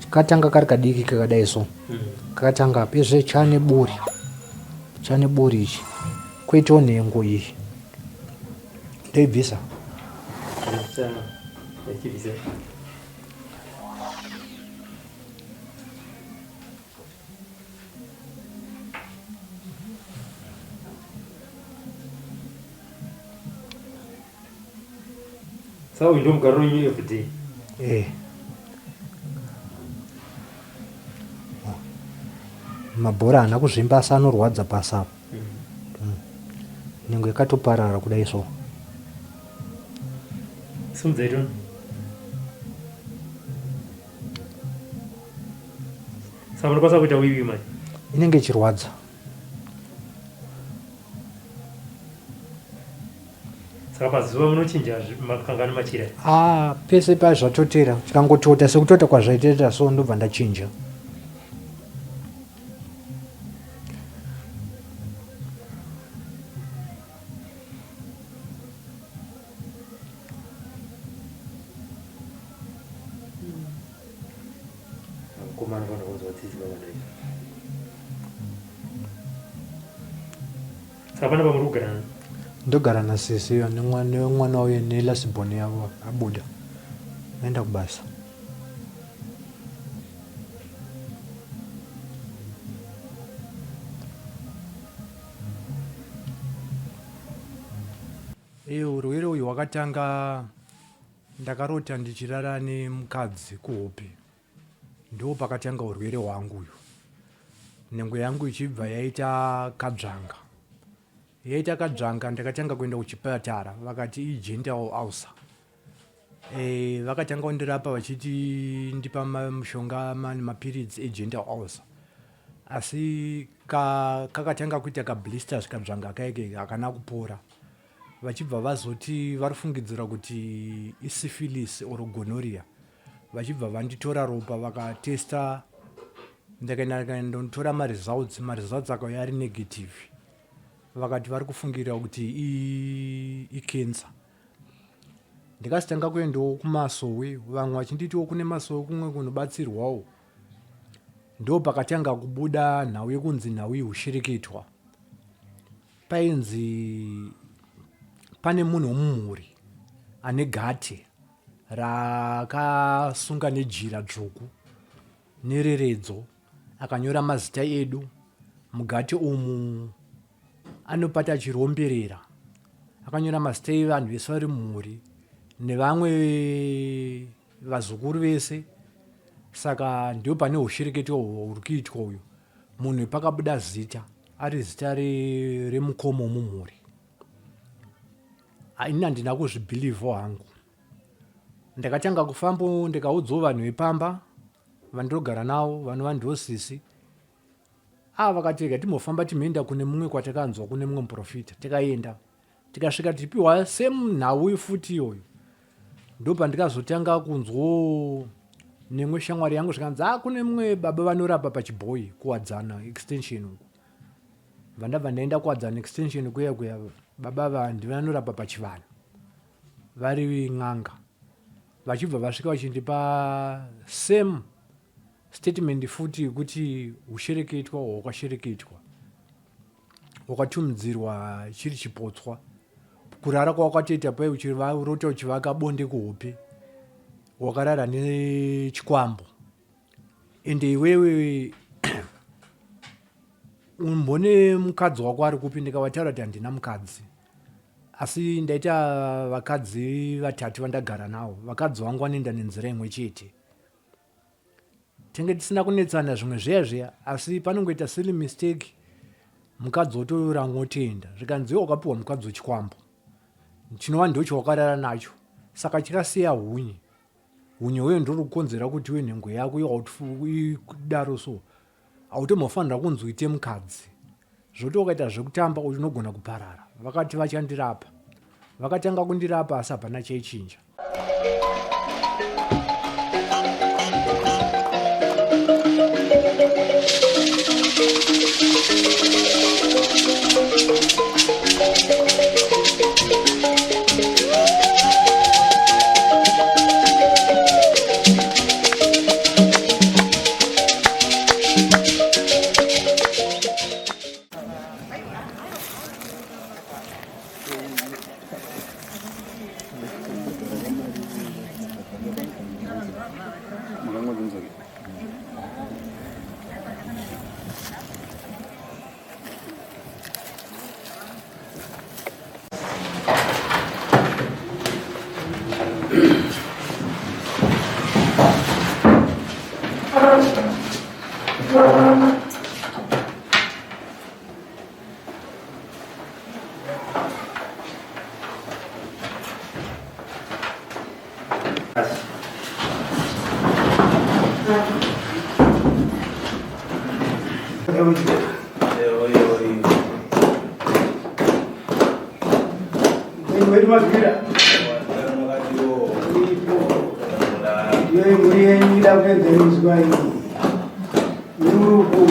Katanga kari kadiki kakadai so. Kakatanga pezve chane buri. Chane buri ichi. Koitawo nhengo iyi. Ndoibvisa. Saka uyu ndomugariro wenyu everyday? Eh. Mabhora haana kuzvimba asi anorwadza pasi apa. Nhengo yakatoparara kudai so. Simudzai tone. Saka munokwanisa kuita wiwi manje? Inenge ichirwadza. Saka pazuva munochinja makangani machira? Ah, pese pazvatotera chikangotota sekutota kwazvaiteta so ndobva ndachinja. Mukomana anofanira kunzwa tsitsi vakadai. Saka pana pamuri kugara nani? Ndogara nasisi iyo nemwana uye nelasibhoni yavo abuda aenda kubasa. Urwere uyu hwakatanga ndakarota ndichirara nemukadzi kuhope. Ndipo pakatanga urwere hwangu uyu. Nhengo yangu ichibva yaita kadzvanga. Yaita kadzvanga ndakatanga kuenda kuchipatara vakati igenital ulcer. E, vakatanga kundirapa vachiti ndipa mushonga mapiritsi egenital ulcer. Asi kakatanga kuita kablisters kadzvanga kaike hakana kupora. Vachibva vazoti varifungidzira kuti isyphilis or gonorrhea. Vachibva vanditora ropa vakatesta ndakaenda ndikaendotora maresults maresults akauya ari negative vakati vari kufungira kuti icancer ndikazitanga kuendawo kumasowe vamwe vachinditiwo kune masowe kumwe kunobatsirwawo ndo pakatanga kubuda nhau yekunzi nhau yehushirikitwa painzi pane munhu womumhuri ane gate rakasunga nejira dzvuku nereredzo akanyora mazita edu mugate umu anopata achiromberera akanyora mazita evanhu vese vari mumhuri nevamwe vazukuru vese saka ndio pane hushereketi huri kuitwa uyu munhu pakabuda zita ari zita remukoma womumhuri ini handina kuzvibhilivho hangu ndakatanga kufambo ndikaudzawo vanhu vepamba vandinogara navo vanova ndosisi ava vakati rega timbofamba timboenda kune mumwe kwatakanzwa kune mumwe muprofita tikaenda tikasvika tichipiwa same nhau futi iyoyo ndopandikazotanga kunzwawo nemwe shamwari yangu zvikanzi a ah, kune mumwe baba vanorapa pachibhoyi kuwadzana extension uku vandabva ndaenda kuwadzana extension kuya kuya baba vanhu vanorapa pachivanhu vari n'anga vachibva vasvika vachindipa same statement futi yekuti hushereketwa hwakashereketwa wakatumidzirwa chiri chipotswa kurara kwawakatoita pai uchirota uchivaka bonde kuhope wakarara nechikwambo ende iwewe umbone mukadzi wako ari kupi ndikavataura kuti handina mukadzi asi ndaita vakadzi vatatu vandagara navo vakadzi vangu vanoenda nenzira imwe chete tenge tisina kunetsana zvimwe zviya zviya asi panongoita silly mistake mukadzi wotoranga otoenda zvikanzi iwe wakapiwa mukadzi wechikwambo chinova ndochawakarara nacho saka chikasiya hunye hunye huye ndori kukonzera kuti iwe nhengo yako idaro so hautombofanira kunzi uite mukadzi zvoti wakaita zvekutamba unogona kuparara vakati vachandirapa vakatanga kundirapa asi hapana chaichinja Mhuri yenyu ida kuenzaniswa iyi yuruku.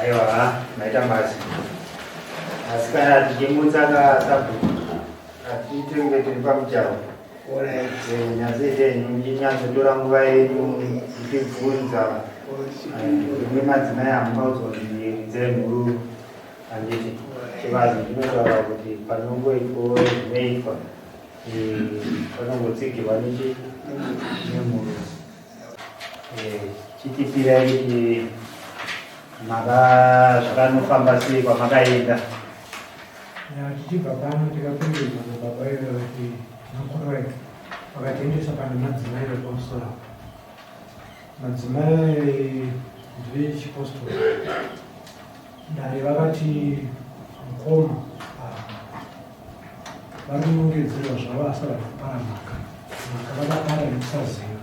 Aiwa, maita basa. Asi kana tichimutsaka sabhuku, hatiite kunge tiri pamujaho. Nyatsoita henyu muchinyatsotora nguva yenyu muchibvunza. Imi madzimai hamungaudzwa kuti ridzai mhururu, handiti? Chivanhu chinotaura kuti panongoitwa zvinoitwa, panongotsigirwa nechi nemhururu. Chitipirai kuti maka zvakanofamba sei kwamakaenda. Tichibva pano tikapindurwa nababa ivo vati makurai, vakatiendesa pane madzimai vepamusoro apo. Madzimai ndevechipostori. Dare vakati mukoma vari kunongedzerwa zvavo asi vari kupara mhaka. Mhaka vakapara nekusaziva.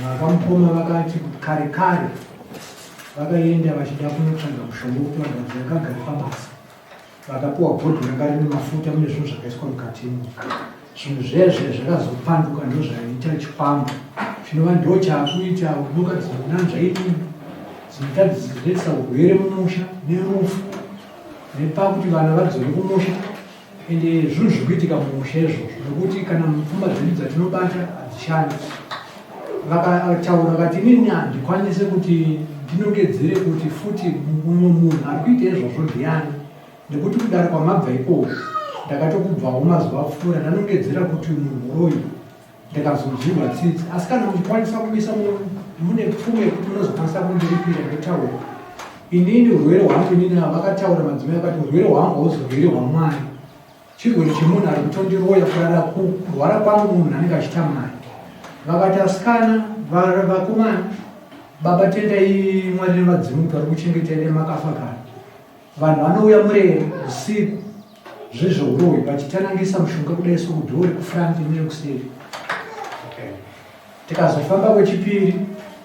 Mhaka mukoma vakati kare kare vakaenda vachida kunotsvaga mushonga wekuti vagadzire kagare pabasa. Vakapiwa bhodho ranga rine mafuta mune zvinhu zvakaiswa mukatimo. Zvinhu zvezve zvakazopanduka ndozvaiita chikwambo chinova ndo chaakuita nyoka dzinonanzva inini dzinoita urwere mumusha nerufu nepakuti vana vadzoke kumusha. Ende zvinhu zviri kuitika mumusha izvozvo nekuti kana pfungwa dzedu dzatinobata hadzishandi. Vakataura vakati inini handikwanise kuti ndinongedzere kuti futi mumwe munhu ari kuita izvozvo ndiani nekuti kudare kwamabva ikoko ndakatokubvawo mazuva apfuura ndanongedzera kuti munhu muroyi ndakazonzwirwa tsitsi. Asi kana muchikwanisa kumisa mune pfuma yekuti munozokwanisa kundiripira ndotaura inini urwere hwangu inini vakataura madzimai akati urwere hwangu hauzi urwere hwamwari chirwere chemunhu ari kutondiroya kurara kurwara kwangu munhu anenge achiita mari. Vakati asikana vakomana baba tendai mwari nevadzimu kuti vari kuchengetai nemakafa kare. Vanhu vanouya murere usiku zvezveuroyi vachitanangisa mushonga kudai sokudhoo rekufront nerekuseri. Tikazofamba kwechipiri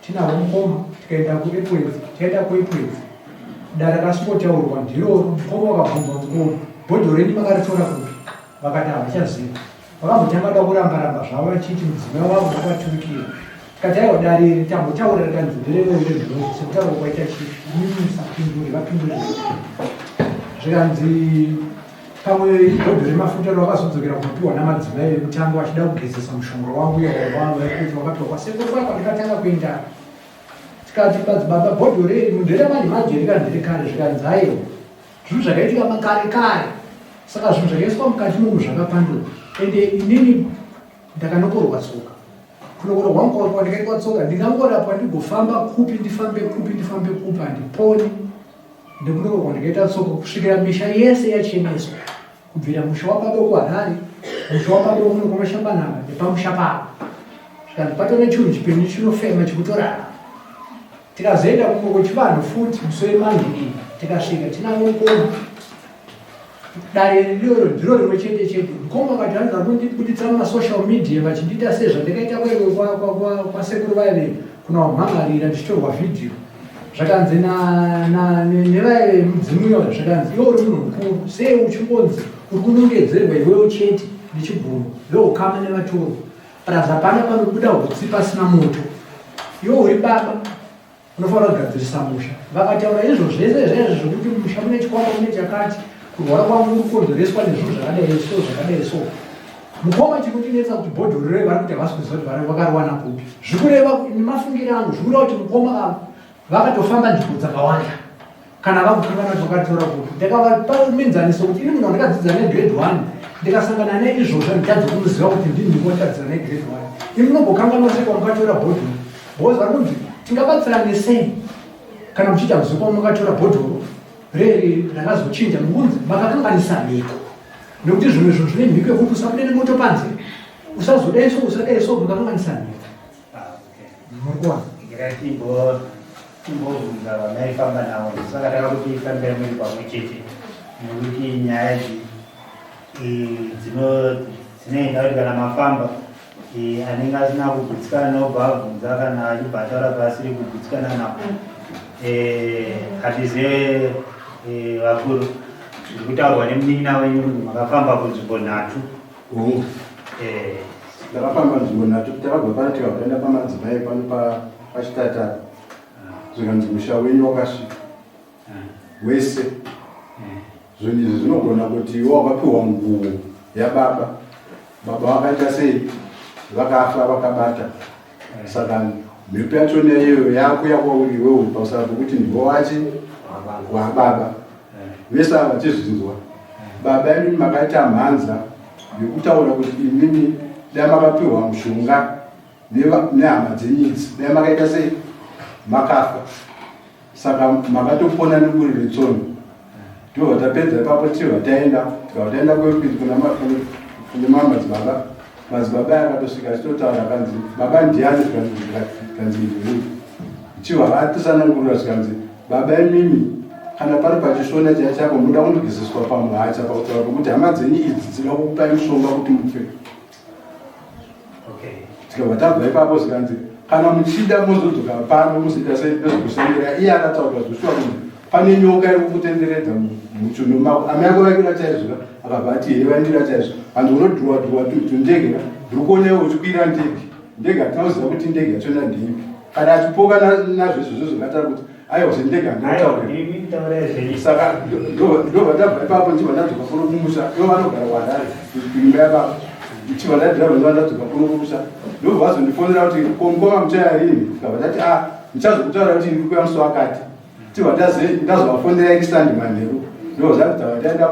tinavo mukoma tikaenda kuEpworth, taenda kuEpworth dare rasingotaurwa ndiroro. Mukoma wakabvunzwa mukoma bhodho renyu makaritora kupi? Vakati havachaziva. Vakambotanga kuda kuramba ramba zvavo vachiti mudzimai wavo vakaturikira. Tikati aiwa dare iri tambotaura rikanzi nderewewe remhuri sekutaura kwaita chief imimi musapindure vapindure. Zvikanzi pamwe ibhodho remafuta rwakazodzokera kunopiwa namadzimai vekutanga vachida kugezesa mushonga wangu uya wavaikuti wakapiwa kwasekuru kwaya kwandikatanga kuenda. Tikati madzibaba bhodho rei munhu nderamanje manje rikanzi rekare zvikanzi aiwa zvinhu zvakaitika makare kare saka zvinhu zvakaiswa mukati momu zvakapanduka ende inini ndakanokorwa tsoka kunokorwa kwangu kwandikaitwa tsoka ndingangorapwa ndigofamba kupi ndifambe kupi ndifambe kupi handiponi ndikunokorwa kwandikaita tsoka kusvikira misha yese yacheneswa kubvira musha wababa kuHarare musha wababa kuno kwaMashambanhaka nepamusha pavo zvikanzi patone chinhu chipenyu chinofema chikutorarama. Tikazoenda kumwe kwechivanhu futi musi weMonday iyi tikasvika tinavo mukoma. Dare iroro ndiro rimwe chete chete. Mukoma vakati vanhu vari kundibuditsa mumasocial media vachindiita sei zvandakaita kwasekuru vaive kuna vamhangarira ndichitorwa vhidhiyo. Zvakanzi nevaive mudzimu iyoyo zvakanzi iwe uri munhu mukuru sei uchingonzi uri kunongedzerwa iwewo chete nechigumbu veukama nevatorwa. Plus hapana panobuda hutsi pasina moto. Iwe uri baba unofanira kugadzirisa musha. Vakataura izvo zvese zvese zvekuti musha mune chikwambo mune chakati, kurwara kwangu kuri kukonzereswa nezvinhu zvakadai so zvakadai so. Mukoma chikundinetsa kuti bhodhoro rei vari kuti havasi kuziva kuti vakariwana kupi. Zvikureva nemafungiro angu zvikureva kuti mukoma ava vakatofamba nzvimbo dzakawanda kana vakukanganwa kuti vakatora kupi. Ndakavapa muenzaniso kuti ini munhu wandakadzidza naye grade 1 ndikasangana naye izvozvo handitadzi kumuziva kuti ndini ndikotadzira naye grade 1. Imi munombokanganwa sei kwamukatora bhodhoro? Because vari kunzi tingabatsirane sei kana muchiita muziva kwamakatora bhodhoro reri rakazochinja mukunzi makakanganisa mhiko nekuti zvimwe zvinhu zvine mhiko yekuti usabude nemoto panze. Usazodai so, usadai so, mukakanganisa mhepo. Ah, okay. Muri kuwana. Regai timbobvunza vamaifamba navo, saka takakuti fambai muri pamwe chete, nekuti nyaya idzi dzinoenda kuti kana mafamba, anenge asina kugutsikana nobva abvunza, kana achibva ataura paasiri kugutsikana napo. Hatizive, vakuru, zviri kutaurwa nemunin'ina wenyu kuti makafamba kunzvimbo nhatu. Hongu. Takafamba nzvimbo nhatu. Takabva pano tikabva taenda pamadzimai pano pachitatara, zvikanzi musha wenyu wakasvika wese. Zvinhu izvi zvinogona kuti iwe wakapiwa nguo yababa, baba vakaita sei, vakafa vakabata, saka mhepo yachona iyoyo yakuya kwauri iwewe pamusana pokuti ndiwo wachi wababa. Vese ava vachizvinzwa, baba imimi makaita mhanza yekutaura kuti imimi dai makapiwa mushonga nehama dzenyu idzi, dai makaita sei, makafa. Saka makatopona neburi retsono. Ndobva tapedza ipapo, tichibva taenda, tikabva taenda kwepiri kune madzibaba. Madzibaba akatosvika achitotaura, akanzi, "Baba ndiani?" Zvikanzi, "Ndiuyu." Chibva vatisanangurira, zvikanzi, "Baba imimi, kana pari pachishona chaicho chako, munoda kundogezeswa pamuhacha, pakutaura pokuti hama dzenyu idzi dzinoda kukupai mushonga kuti mufe." Tikabva tabva ipapo, zvikanzi, "Kana muchida mozodzoka pano, muzoita sei nezvokushandira." Iye akataura zvoshuwa kuti pane nyoka iri kukutenderedza muchiuno mako. Amai ako vaikira chaizvo? Akabva ati, "Here, vaindira chaizvo." Hanzi, "Unodhuwa dhuwa tundege, ndiri kuonewo uchikwira ndege." Ndege hatina kuziva kuti ndege yachona ndeipi. Kana achipoka nazvo izvozvo, zvakataura kuti aiwa, zvendege handinotaura. Saka ndobva tabva ipapo, ndichibva ndadzoka kuno kumusha. Ivo vanogara kuHarare, kuimba yababa. Ndichibva ndadhiraivha, ndobva ndadzoka kuno kumusha. Ndobva vazondifonera kuti, "Komukoma, muchaya rini?" Tikabva tati, "A, ndichazokutaura kuti ndiri kuuya musi wakati." Tibva ndazovafonera iri Sunday manheru. Ndobva zvanzi tabva taenda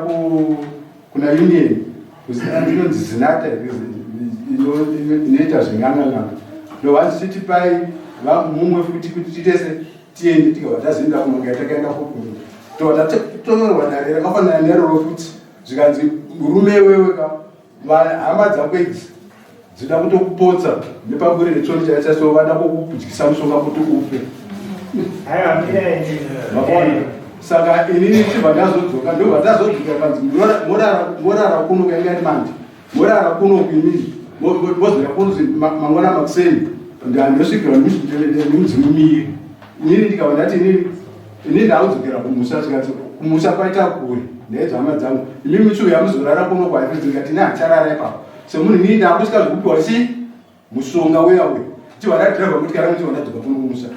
kuna union inonzi Zinata, inoita zven'ang'ang'anga. Ndobva ndichitipai mumwe futi kuti titese tiende. Tikabva tazoenda kunonga takaenda kukuno, tobva tatorwa dare rakafanana neroro futi. Zvikanzi, "Murume iwewe ka, hama dzako idzi dzida kutokupotsa nepaburi retsoni chaicho chacho, vada kukudyisa mushonga kuti ufe." Makaona? Saka inini chibva ndazodzoka, ndobva tazodzoka. Kanzi, "Morara kuno." Kainga iri manje, "Morara kuno kuinini, mozouya kuno mangwana makuseni." Ndandosvikirwa nemudzimu miiri. Inini ndikabva ndati, Inini ndakudzokera kumusha." Zvikati, "Kumusha kwaita kure, ndaidza hama dzangu. Imi muchiuya muzorara kuno kwaifidzi." Ndikati, "Ini handicharara ipapo semunhu. Inini ndakusvika zvekupiwa chii, mushonga uya uya." Chibva ndadhiraivha motikari yangu, chibva ndadzoka kuno kumusha.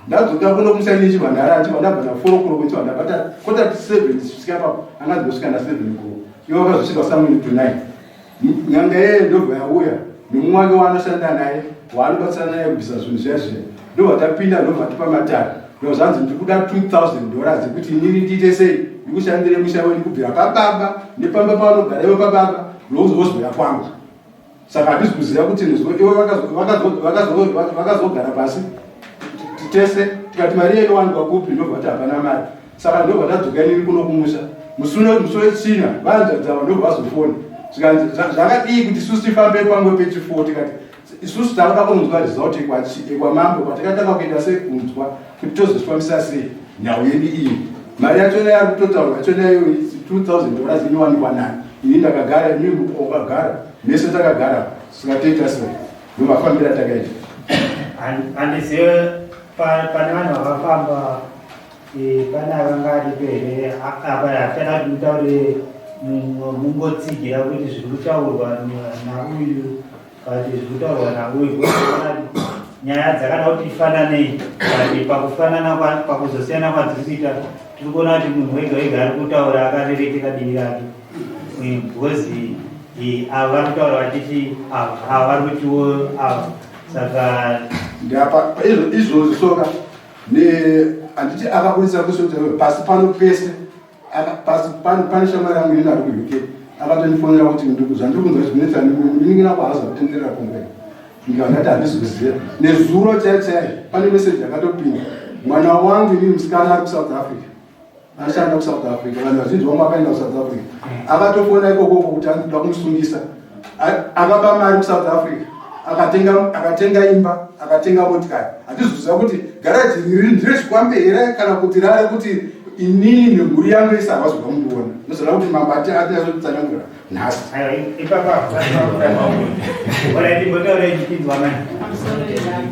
Ndadzoka kuno kumusha ini, chibva ndarara, chibva ndabva na4 o'clock, chibva ndabata 6:45 kusvika ipapo. Anga ndosvika na7 o'clock, ivo vakazosvika somewhere to 9. Nyanga yeye ndobva yauya nemumwe wake waanoshanda naye, waanobatsira naye kubvisa zvinhu zviya zviya. Ndobva tapinda, ndobva tipa matare. Ndobva zvanzi, "Ndikuda $2000 yekuti inini ndiite sei, ndikushandire musha wenyu kubvira pababa nepamba pavanogara ivo pababa, nozouya kwangu." Saka handisi kuziva kuti ivo vakazogara pasi tese, tikati, "Mari iyo inowanikwa kupi?" Ndobva kuti, "Hapana mari." Saka ndobva tadzoka inini kuno kumusha. Musi wechina vanzvadzava ndobva vazofona, zvikanzi, "Zvakadii kuti isusu tifambe pamwe pechi4?" Tikati, "Isusu takuda kunzwa result yekwamambo kwatakatanga kuenda sei, kunzwa kuti tozozvifambisa sei nhau yedu iyi. Mari yachona yari kutotaurwa yachona iyoyo, $2000, inowanikwa nani? Ini ndakagara, imi wakagara, mese takagara, saka toita sei?" Ndomafambira takaita. Handizive pane vanhu vakafamba, pane akanga aripo here? Apa hatichada kuti mutaure, mungotsigira kuti zviri kutaurwa nauyu kana kuti zviri kutaurwa nauyu. Ona, nyaya dzakada kuti ifananei, but pakufanana, pakuzosiyana kwadziri kuita, tiri kuona kuti munhu wega wega ari kutaura akarerekera divi rake, because ava vari kutaura vachiti ava, ava vari kutiwo ava, saka Ndapa izvozvi soka ne handiti akabudisa kusoti pasi pano pese pasi pano pane shamwari yangu ino ari kuUK, akatondifonera kuti zvandiri kunzwa zvinetsa, munin'ina kwahaza kutenderera kongwe. Ndikava ndati, "Handisi kuziva." Nezuro chai chai pane meseji yakatopinda. Mwana wangu inini musikana ari kuSouth Africa, anoshanda kuSouth Africa. Vanhu vazhinji vamwe vakaenda kuSouth Africa. Akatofona ikokoko kuti anoda kumusungisa. Akaba mari kuSouth Africa, akatenga imba, akatenga motikari. Hatizoziva kuti garaji riri nderezvikwambe here kana kuti rare kuti inini nemhuri yangu yese havazobva mundiona. Ndozoda kuti mambo atinyatsotsanyangura nhasi. Aiwa, ipapa. Alright, imbotaura ichipinzwa mani. Pamusoro pedare,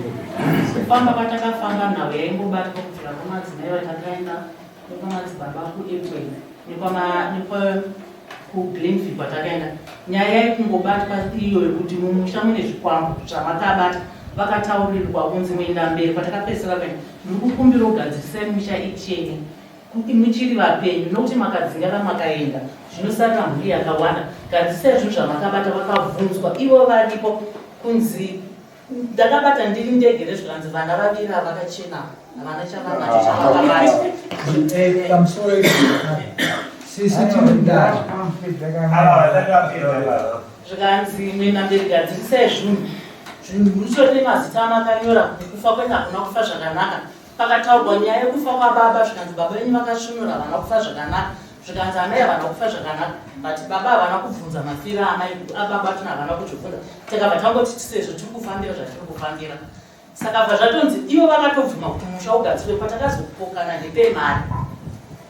kufamba kwatakafamba nhau yaingobatwa kubvira kwamadzimai vatakaenda nekwamadzibaba kuEpworth kuGlenview kwatakaenda. Nyaya yaikungobatwa iyo yekuti mumusha mune zvikwambo zvamakabata. Vakataurirwa kunzi muenda mberi kwatakapedzisira kuenda, ndiri kukumbira kugadzirisai misha ichene kuti muchiri vapenyu, nokuti makadzingana makaenda zvinosarira mhuri yakawanda. Gadzirisai zvinhu zvamakabata. Vakabvunzwa ivo varipo kunzi ndakabata ndiri ndegere, zvikanzi vana vaviri havakachena, havana chavanacho chavakabata. Pamusoro sisi tiri mudare. Ava vasati vapedza. Zvikanzi muenda mberi gadzirisai zvinhu, zvinhu mutori nemazita amakanyora. Kufa kwenyu hakuna kufa zvakanaka. Pakataurwa nyaya yekufa kwababa, zvikanzi baba venyu vakasvinura, havana kufa zvakanaka. Zvikanzi amai havana kufa zvakanaka, but baba havana kubvunza mafiro amai ababa tuna havana kuzvibvunza. Takabva tangoti sezvo tiri kufambira zvatiri kufambira, saka bva zvatonzi ivo vakatobvuma kuti musha ugadzirwe. Patakazopokana ndepemari,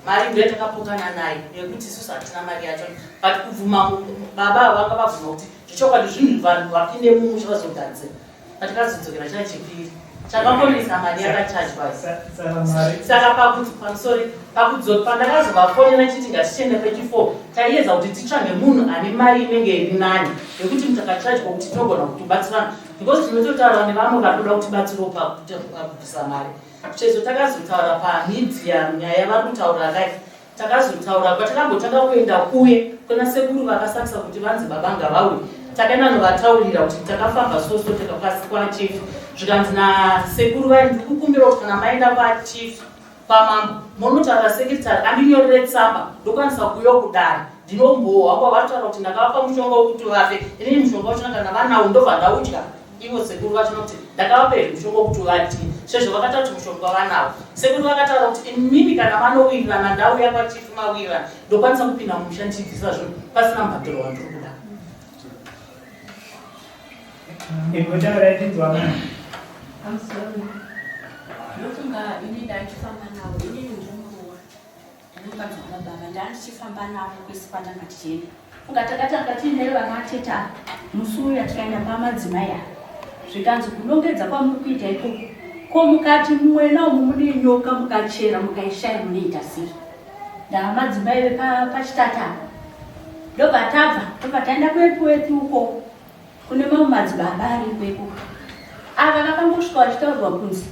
mari ndo yatakapokana nayo yekuti isusu hatina mari yacho, but kubvuma baba vanga vabvuma kuti zvechokwadi zvinhu vanhu vapinde mumusha vazogadzira. Patakazodzokera chachipiri chakakonesa mari yakachajwa. Saka mari Saka pakuti pamusori pandakazovafonera chiti ngatichiende pechi4, taiedza kuti titsvage munhu ane mari inenge iri nani yekuti mutakachajwa kuti tinogona kutobatsirana, because tinototaura nevamwe vari kuda kutibatsirawo pakubvisa mari. Sezvo takazotaura pamedia nyaya yavari kutaura kai, takazotaura patakambotanga kuenda kuye kuna sekuru vakasakisa kuti vanzi baba ngavauye. Takaenda novataurira kuti takafamba soso takapasi kwachief, zvikanzi nasekuru vai ndiri kukumbira kuti kana maenda kwachief kwamambo munotaura secretary andinyorere tsamba, ndokwanisa kuuya kudare ndinombohwa kwavataura kuti ndakavapa mushonga wekuti vafe. Inini mushonga wachona kana vanawo ndobva ndaudya. Ivo sekuru vachona kuti ndakavapa here mushonga wekuti vadye, sezvo vakataura kuti mushonga vanawo. Sekuru vakataura kuti imimi kana manowirirana ndauya kwachief mawirirana, ndokwanisa kupinda mumusha ndichibvisa zvinhu pasina mubhadharo wandiri kuda. Imbotaura ichinzwa mani. Pamusoro, ndofunga ini ndaichifamba navo. Inini ndinomuroora, ndinokadzi wababa. Ndandichifamba navo kwese kwandanga tichienda. Funga takatanga tiine vana atete ava. Musi uya tikaenda pamadzimai ava, zvikanzi kunongedza kwamuri kuita ikoko ko, mukati mumwena umu mune nyoka, mukachera mukaishaya munoita sei? Ndava madzimai vepachitata ava. Ndobva tabva, ndobva taenda kuEpworth uko kune mamwe madzibaba ariko ikoko. Ava vakangosvika vachitaurirwa kunzi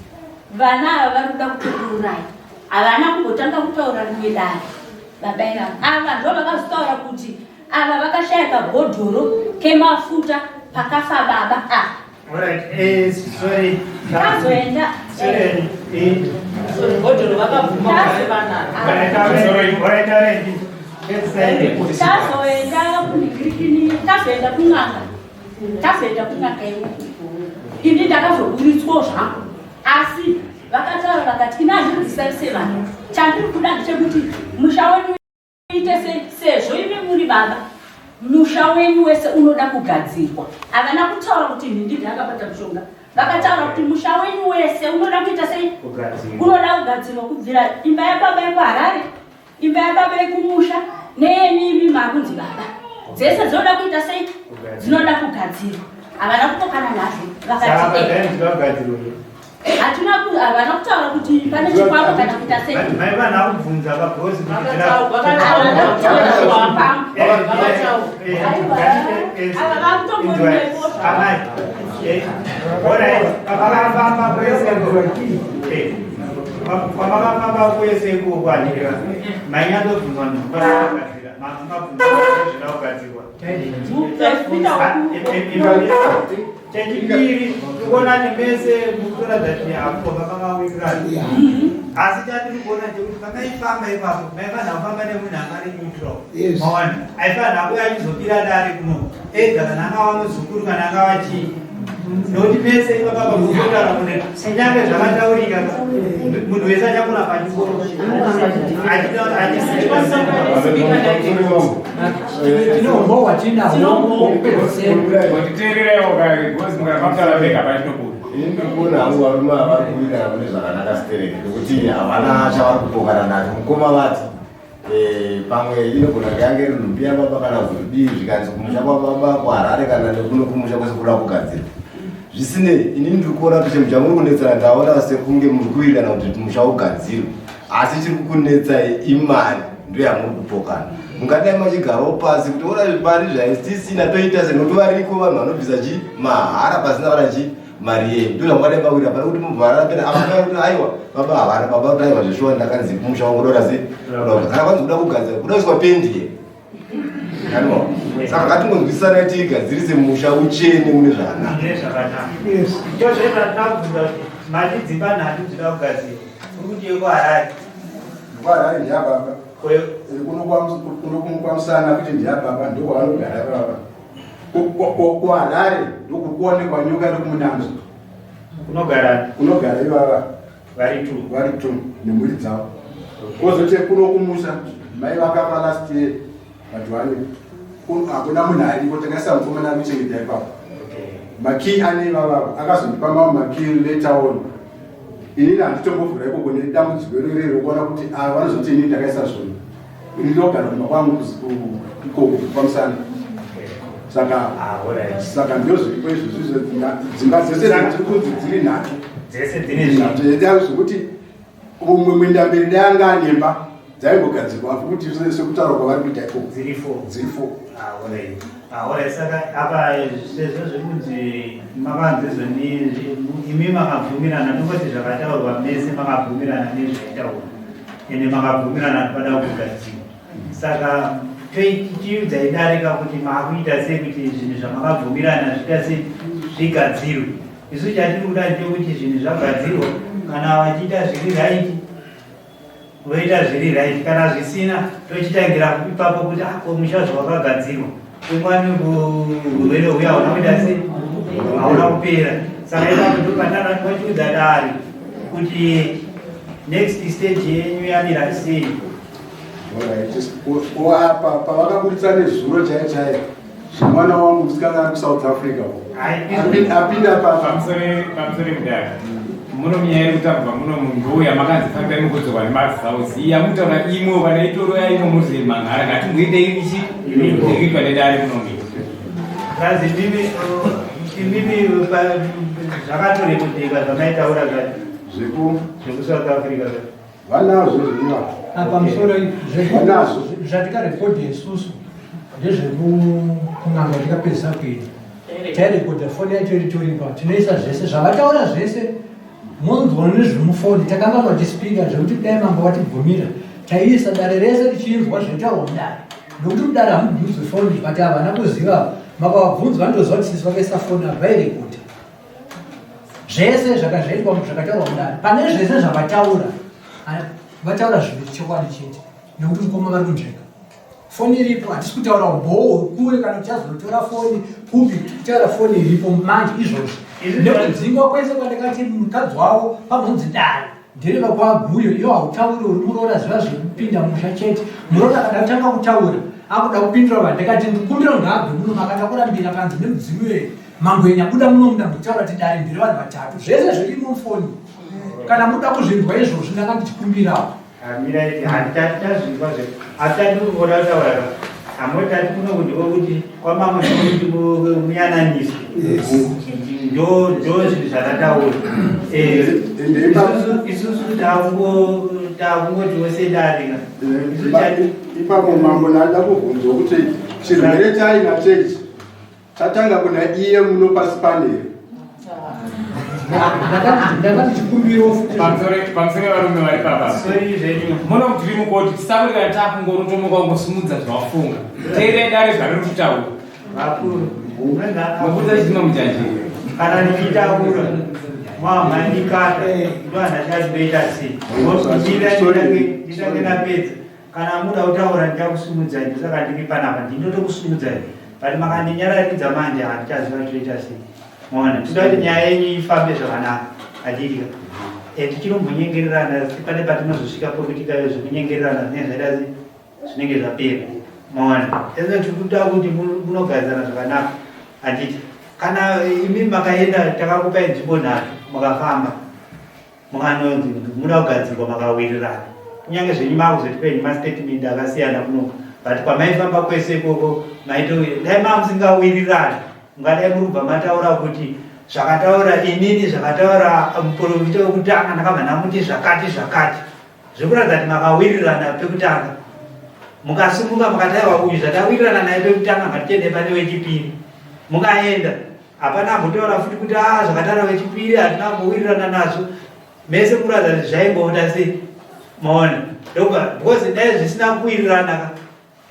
vana ava vari kuda kutokuurai. Havana kumbotanga kutaura rimwe dare. Baba ivava ava ndo vakazotaura kuti ava vakashaya kabhodhoro kemafuta pakafa baba ava. Alright, sorry. Tazoenda Sorry. Sorry, bhodhoro vakabvuma kuti vanaro. Alright, alright, alright, alright. Let's say. Tazoenda kunhingirikini, tazoenda kun'anga, tazoenda kun'anga iwo. Ini ndakazoburitswawo zvangu, asi vakataura vakati ina handiri sevanhu, chandiri kuda ndechekuti musha wenyu uite sezvo imi muri baba, musha wenyu wese unoda kugadzirwa. Havana kutaura kuti nhingiri akabata mushonga. Vakataura kuti musha wenyu wese unoda kuita sei? Kugadzirwa. Unoda kugadzirwa, kubvira imba yababa yekuHarare, imba yababa yekumusha, neyenyu imi makunzi baba, dzese dzinoda kuita sei? Dzinoda kugadzirwa. Havana kupokana nazvo. Saka Vakati dzai dzakagadzirwa. Hatina havana kutaura kuti pane chikwambo kana kuita sei. Mai vana kubvunza vabhozi kuti Havana kutaura chikwambo. Aiwa, ava vakutongonepo. Amai, alright, kwese kwamakafamba kwese ikoko andika mainyatsobvunzwa ndikugadzira mabvunza zvida kugadzirwa. Chechipiri, tikuona nemese mukutoratidza kuti hapo makamawirirana, asi chatiri kuona chekuti pamaifamba ipapo maifanira kufamba nemunhu anga ari neutral. Mawana aifanira kuya achizopira dare kuno ega, kana angava muzukuru kana angava chii. Nokuti mese ipapapa mukutaura mune kunyange zvakataurika munhu wese achakura pachikoro Ini ndiri kuona hangu varume ava vari kuwirirana mune zvakanaka stereki nekuti havana chavari kupokana nacho. Mukoma vati eh, pamwe inogona kunge yange iri nhumbi yababa kana kuzodii zvikanzi kumusha kwababa kuHarare kana nekuno kumusha kwese kuda kugadzirwa. Zvisinei, inini ndiri kuona kuti chinhu chamuri kunetsana ndaona sekunge muri kuwirirana kuti musha ugadzirwe asi chiri kukunetsai imari ndoyamuri kupokana. Mungadai machigarawo pasi kuti ona mari zvaisisina toita se nokuti variko vanhu vanobvisa chi mahara pasina kana chi mari yenyu ndozvamungadai mawirira pane kuti mubva marara pena apa mai kuti aiwa baba havana baba kuti aiwa zveshuwa ndakanzi kumusha wangu dora se kana kwanzi kuda kugadzira kuda kuiswa pendi here Kaniwa. Saka ngatingonzwisisana tigadzirise musha uchene mune zvakanaka. Mune zvakanaka. Ndozvazvandakubvunza kuti mati dzimba nhatu dzinoda kugadzirwa. Uri kuti yekuHarare. YekuHarare ndeyababa. Kuno kwaMusana kuti ndeyababa ndokwavanogara baba. KuHarare ndokukuonekwa nyoka ndokumunanzwa. Kunogara kunogara ivava. Vari two. Vari two nemhuri dzavo. Kozoti kuno kumusha mai vakafa last year padwani hakuna munhu ariko takaisa mukomana ari kuchengeta ipapo. Makey ane ivavavo akazondipa mamwe makey later on. Inini handitombovhura ikoko nedambudziko irori rokuona kuti ava vanozoti inini ndakaisa zvona. Ini ndogara kumba kwangu ikoko pamusana. Saka saka ndozviripo izvozvi dzimba dzese dziri kunzi dziri nhatu. Dzese dzine nhatu zvekuti umwe mwendamberi dai anga anemba dzaimbogadzirwa futi sekutaura kwavari kuita ikoko. Dziri four. Dziri four. Ah, saka apa sezvo zvekunzi makanzi zvoni imi makabvumirana tongoti zvakataurwa mese makabvumirana nezvaitaurwa ende makabvumirana pada kugadzirwa saka tochiudza idarika kuti maakuita sei kuti zvinhu zvamakabvumirana zviita sei zvigadzirwe isu chatiri kuda ndechekuti zvinhu zvagadzirwa kana vachiita zviri raiti voita zviri right kana zvisina tochitangira ipapo kuti ah, ko musha zvawakagadzirwa umwani urwere huya hauna kuita se hauna kupera saka ipapo ndopatanaochiudza dare kuti next stage yenyu yamira sei apa pavakaburitsa nezuro chaiyo chaiyo zvemwana wangu musikana ari kusouth africa apinda pamusoro mudare muno munyaya iri kutambwa muno munhu uya makanzi fambai mukudzorwa nemazaus iya mutaura imwe kana itoroya imwe muzi manhara ngatimboitei ichi ikuitwa nedare munomi kazi imimi imimi zvakatorekoteka zvamaitaura zvacho zvekusouth africa Vanazvo zviya. Pamusoro vanazvo zvatikarekodha isusu ndezvekun'anga tikapedzisa kuita tairekodha foni yacho iritoripa tinoisa zvese zvavataura zvese monzwa nezvemufoni takanga matisipika zvekuti dai mambo watibvumira taiisa dare rese richinzwa zvinotaurwa mudare nokuti mudare hamubvunzwi foni but havana kuziva makavabvunza vanotoziva kuti sisi vakaisa foni apa vairekodha zvese zvakazvaitwa zvakataurwa mudare pane zvese zvavataura vataura zviviri chokwadi chete nekuti mukoma vari kunzvenga foni iripo hatisi kutaura umbowo kure kana tichazotora foni kupi kutaura foni iripo manje izvozvi nekudzingwa kwese kwandakati mukadzi wavo pamhunzi dare ndereva kwaguyo iwo hautauri uri muroora ziva zvekupinda musha chete muroora akada kutanga kutaura akuda kupindura vanhu ndikati ndikumbira ngaabve muno makada kurambira kanzi nemudzimu yeye Mangwenya buda muno muda mutaura kuti dare ndiri vanhu vatatu zvese zviri mufoni kana muda kuzvinzwa izvozvi ndanga ndichikumbirawo Mira hatitati tazvinzwa zve hatitati kuona kutaura ka hamotati kuno kuti kuti kwamamwe kuti muyananiswe ndo ndo zvinhu zvakataura eh, isusu takungotiwo sedare ka ipapo mambo ndada kubvunzwa kuti chirwere chainacho ichi Chatanga kuna iye muno pasi pane here? Ndakati chikumbiro futi. Pamusoro varume vari papa. Muno tiri mukoti tisakuri kana takungorotomoka kungosimudza zvawafunga. Teerei dare zvariri kutaura. Vakuru. Mabudza chitima mujaji. Kana ndichitaura mwamhandikata ndoandachazvitoita sei. Nditange ndapedza. Kana muda kutaura ndichakusimudzai ndosaka ndiri panapa ndinotokusimudzai but makandinyararidza manje handichaziva toita sei. Maona, tinoda kuti nyaya yenyu ifambe zvakanaka. Handiti ka? Eh, tichinombonyengererana asi pane patinozosvika pokuti ka zvekunyengererana zvinenge zvaita zvinenge zvapera. Maona, ese tiri kuda kuti munogadzana zvakanaka. Handiti kana imi makaenda takakupai nzvimbo nhatu mukafamba mukanonzi muda kugadzirwa makawirirana kunyange zvenyu makuzotipa henyu mastatement akasiyana kunoku but kwamaifamba kwese ikoko maitowira dai mamusingawirirani mungadai muri kubva mataura kuti zvakataura inini zvakataura muprofita wekutanga ndakabva ndamuti zvakati zvakati zvekuratidza kuti makawirirana pekutanga mukasimuka mukataiwa uyu zvatawirirana naye pekutanga ngatiende pane wechipiri mukaenda hapana ambotaura futi kuti a ah, zvakataura wechipiri hatina kumbowirirana nazvo mese kuratidza kuti zvaimboita sei maona ndokuva because dai zvisina kuwirirana ka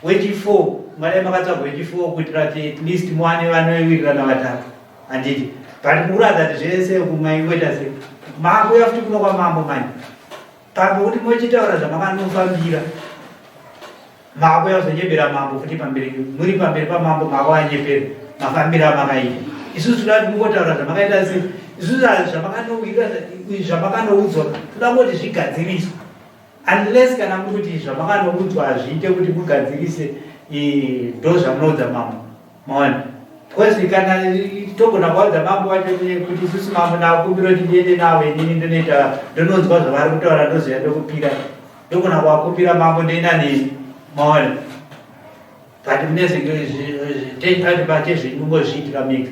wechi4 ungadai makatsvaga wechi4 kuitira kuti at least muwane vanowirirana vatatu handiti but mukuratidza kuti zvese kumaingoita sei makuya futi kuno kwamambo manje pambokuti mochitaura zvamakanofambira Makuya kuzonyebera mambo futi pamberi muri pamberi pamambo makuvanyepera mafambiro amakaita. Isusu toda kuti mungotaura zvamakaita se isusu zvamakanowirira zvamakanoudzwa toda kungoti zvigadziriswe unless kana muri kuti zvamakanoudzwa hazviite kuti mugadzirise ndo zvamunoudza mambo maona because kana togona kuvaudza mambo wacho kuti isusu mambo ndakumbira kuti ndiende navo inini ndonoita ndononzwa zvavari kutaura ndozoya ndokupira ndogona kuvakumbira mambo ndoenda neni maona but munezvete zvenyu mega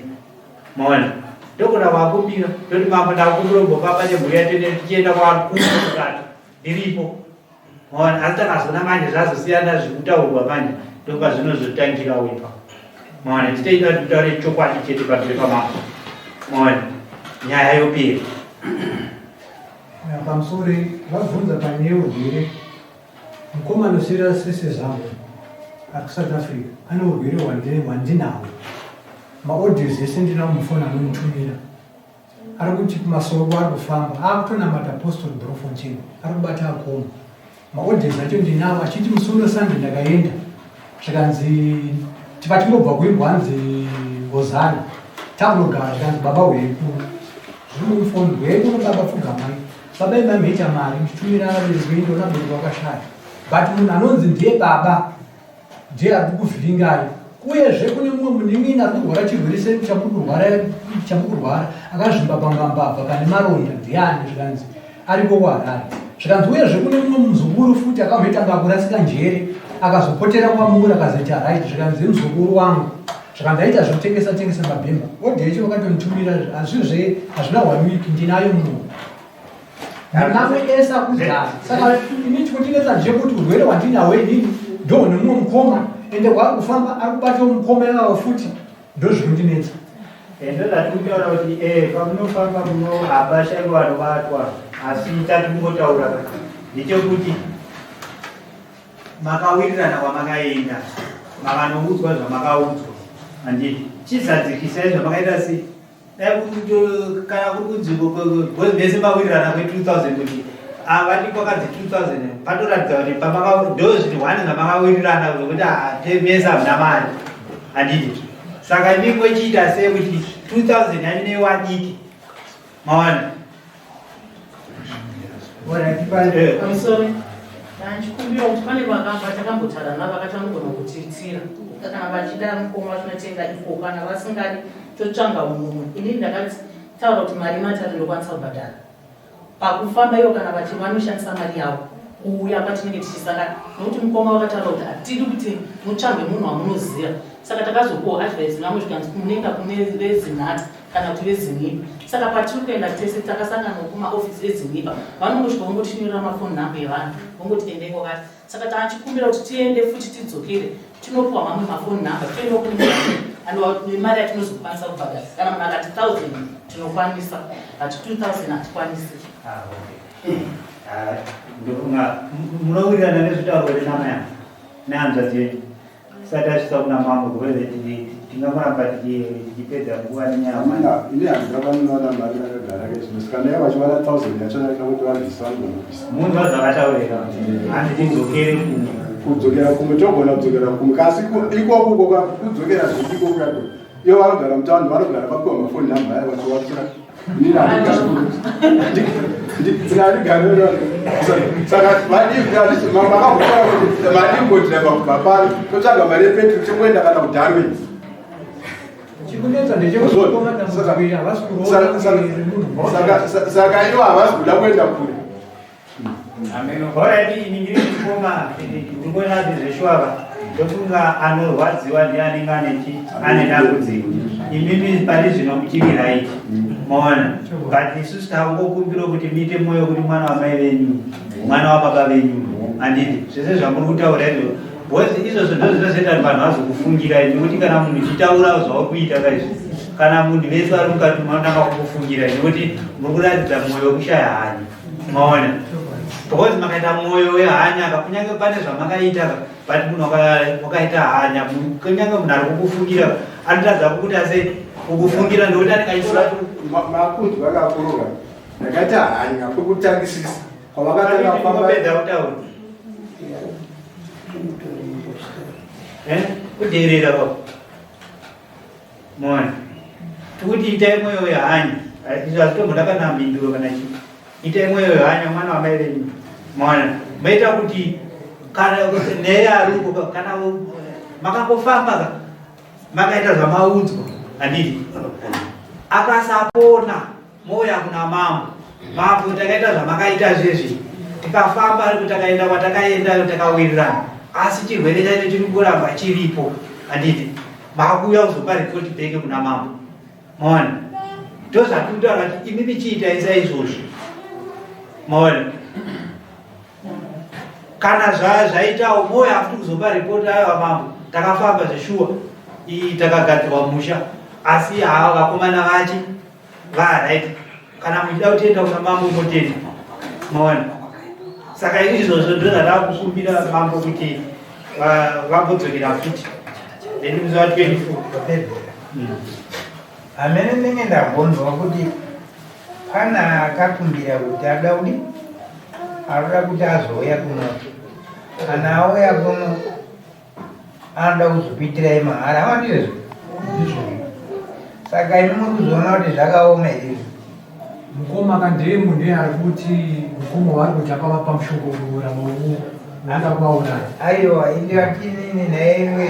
maona ndogona kuvakumbira ndoti mambo ndakumbira kumbofamba nemhuri yacho tichienda kwakuati ndiripo maona asi takazoona manje zvazosiyana zvekutaurwa manje ndopazvinozotangira uipa maona titoita kuti titaure chokwadi chete pamberi pamambo maona nyaya yopera Pamusoro vabvunza panyaya yeurwere, mukoma anosiyira sese zvangu ari kuSouth Africa ane urwere hwandinahwo. Maaudios ese ndinawo mufoni anonditumira. Ari kuti kumasoro kwaari kufamba akutonamata Apostle Bloemfontein ari kubata akoma. Maaudios acho ndinawo achiti musi uno Sunday ndakaenda zvikanzi patingobva kuimbwa hanzi hozana takunogara zvikanzi baba huyai kuno zviri mufoni huyai kuno baba pfugamai baba imai mheita mari nditumira vabereki venyu ndona bereki wakashaya but munhu anonzi ndiye baba ndiye ari kukuvhiringai uyezve kune mumwe munin'ina ari kurwara chirwere chamukurwara akazvimba pangambabva pane maronda ndiani zvikanzi ariko kuharare zvikanzi uyezve kune mumwe muzukuru futi akamboita nga kurasika njere akazopotera kwamuri akazoita right zvikanzi muzukuru wangu zvikanzi aita zvekutengesa tengesa mabhemba odhi yacho vakatonitumira hazvizve hazvina one week ndinayo muno mamwe ese akudhara saka ini chikundinetsa ndechekuti urwere hwandinahwo inini ndohune mumwe mukoma ende kwaari kufamba ari kubatawo mukoma ivavo futi ndozvinondinetsa eh, ndozvatikutaura kuti eh, pamunofamba muno hapashaikwa vanobatwa asi tati kungotaura ndechekuti makawirirana kwamakaenda makanoudzwa zvamakaudzwa handiti chizadzikisai zvamakaita sei dai kana kuri kunzvimbo because mese mawirirana kwe 2000 kuti avati ah, kwakanzi 2000 patoratidza kuti ndo zvinhu one zvamakawirirana zvekuti ah, mese hamuna mari handiti saka imi mochiita sei kuti 2000 yacho newadiki mawana Pamusoro ndachikumbira kuti pane vakamba takambotaura navo vakati vanogona kutiitira kana vachida mukoma tinotenga iko kana vasingadi totsvanga mumwe inini ndakataura kuti mari matatu ndokwanisa kubhadhara pakufamba ivo kana vachi vanoshandisa mari yavo kuuya kwatinenge tichisangana nokuti mukoma vakataura kuti hatidi kuti mutsvage munhu wamunoziva saka takazopuwa advice vamwe zvikanzi munenga kune vezinhata kana kuti veZINIPA saka patiri kuenda tese takasangana kumaofisi eZINIPA vanongosvika vongotinyorera mafoni number evanhu vongoti endei kwakati saka tachikumbira kuti tiende futi tidzokere tinopiwa mamwe mafoni number toenda kune nemari yatinozokwanisa kubhadhara kana munhu akati 1000 tinokwanisa but 2000 hatikwanisi ah, ah, ndofunga munowirirana nezvitaurwa nenama yangu nehanzvadzi yenyu Tisati tasvika kuna mambo because tingangoramba tichipedza nguva nenyaya. Ini handina vanowana mari ndakagara ke zvino saka naye vachiwana 1000 yacho naita kuti vabvisa vanogona kubvisa. Munhu wazvakataurika hanzi tidzokere kumwe. Kudzokera kumwe togona kudzokera kumwe kasi ikoko kudzokera zviri ikoko yako. Ivo vanogara mutaundi vanogara vapiwa mafoni namba aya vachiwatsira. Inini handigari. Saka madii kuti madii kungodhiraivha kubva pano totsvaga mari yepetro tingoenda kana kuDarwin. Chikunetsa ndechekuti havasi kuroora Saka saka ivo havasi kuda kuenda kure. Alright, ini ndiri mukoma, ndikuona kuti zveshuwa ndofunga anorwadziwa ndiye anenge anechi ane dambudziko. Imimi pari zvino muchiri right, maona, but isusu tangokumbira kuti muite mwoyo kuti mwana wamai venyu, mwana wababa venyu, handiti zvese zvamuri kutaura izvo, because izvozvo ndo zvinozoita kuti vanhu vazokufungirai, nekuti kana munhu uchitaura zvauri kuita kaizvi, kana munhu vese vari mukati vanotanga kukufungirai, nekuti muri kuratidza mwoyo wekushaya hanya, maona, because makaita mwoyo wehanya ka, kunyange pane zvamakaita ka, but munhu wakaita hanya, kunyange munhu ari kukufungira anotadza kukuti ase kukufungira, nekuti anenge achifunga. Makunzwa akakuruka, ndakaita hanya kwekutangisisa kwavakatanga kufamba. Kupedza kutaura, kudheerera kwako, maona, tikuti itai mwoyo wehanya. Izvo hazvitomboda kana mhinduro kana chii. Itai mwoyo wehanya, mwana wamai venyu, maona, maita kuti kana neye ari uko, kana makangofamba ka, makaita zvamaudzwa, handiti akasapona, mouya kuna mambo. Mambo, takaita zvamakaita zvezvi, tikafamba, takaenda kwatakaenda, takawirirana, asi chirwere chacho chiri kuramba chiripo, handiti makuuya kuzopa ripoti back kuna mambo, maona. Ndozvatiri kuti imimi chiitai saizvozvo, maona. Kana zvaitawo, moya futi kuzopa ripoti: "Aiwa mambo, takafamba zveshuwa, iyi takagadzirwa musha, asi hava vakomana vachi varight. Kana muchida kutenda kuna mambo, motenda," maona. Saka izvozvo ndo zvatava kukumbira mambo kuti vambodzokera futi, then musi wa 24. Hamene ndinenge ndambonzwa kuti pana akakumbira kuti ada kudi anoda kuti azouya kuno. Kana auya kuno, anoda kuzokuitirai mahara, hama, ndizvo? Saka imi muri kuzoona kuti zvakaoma here? Mukoma ka, ndiye munhu ari kuti mukoma waari kuti akavapa mushonga unourama, unoda kuvauraya. Aiwa, indatinini naimwe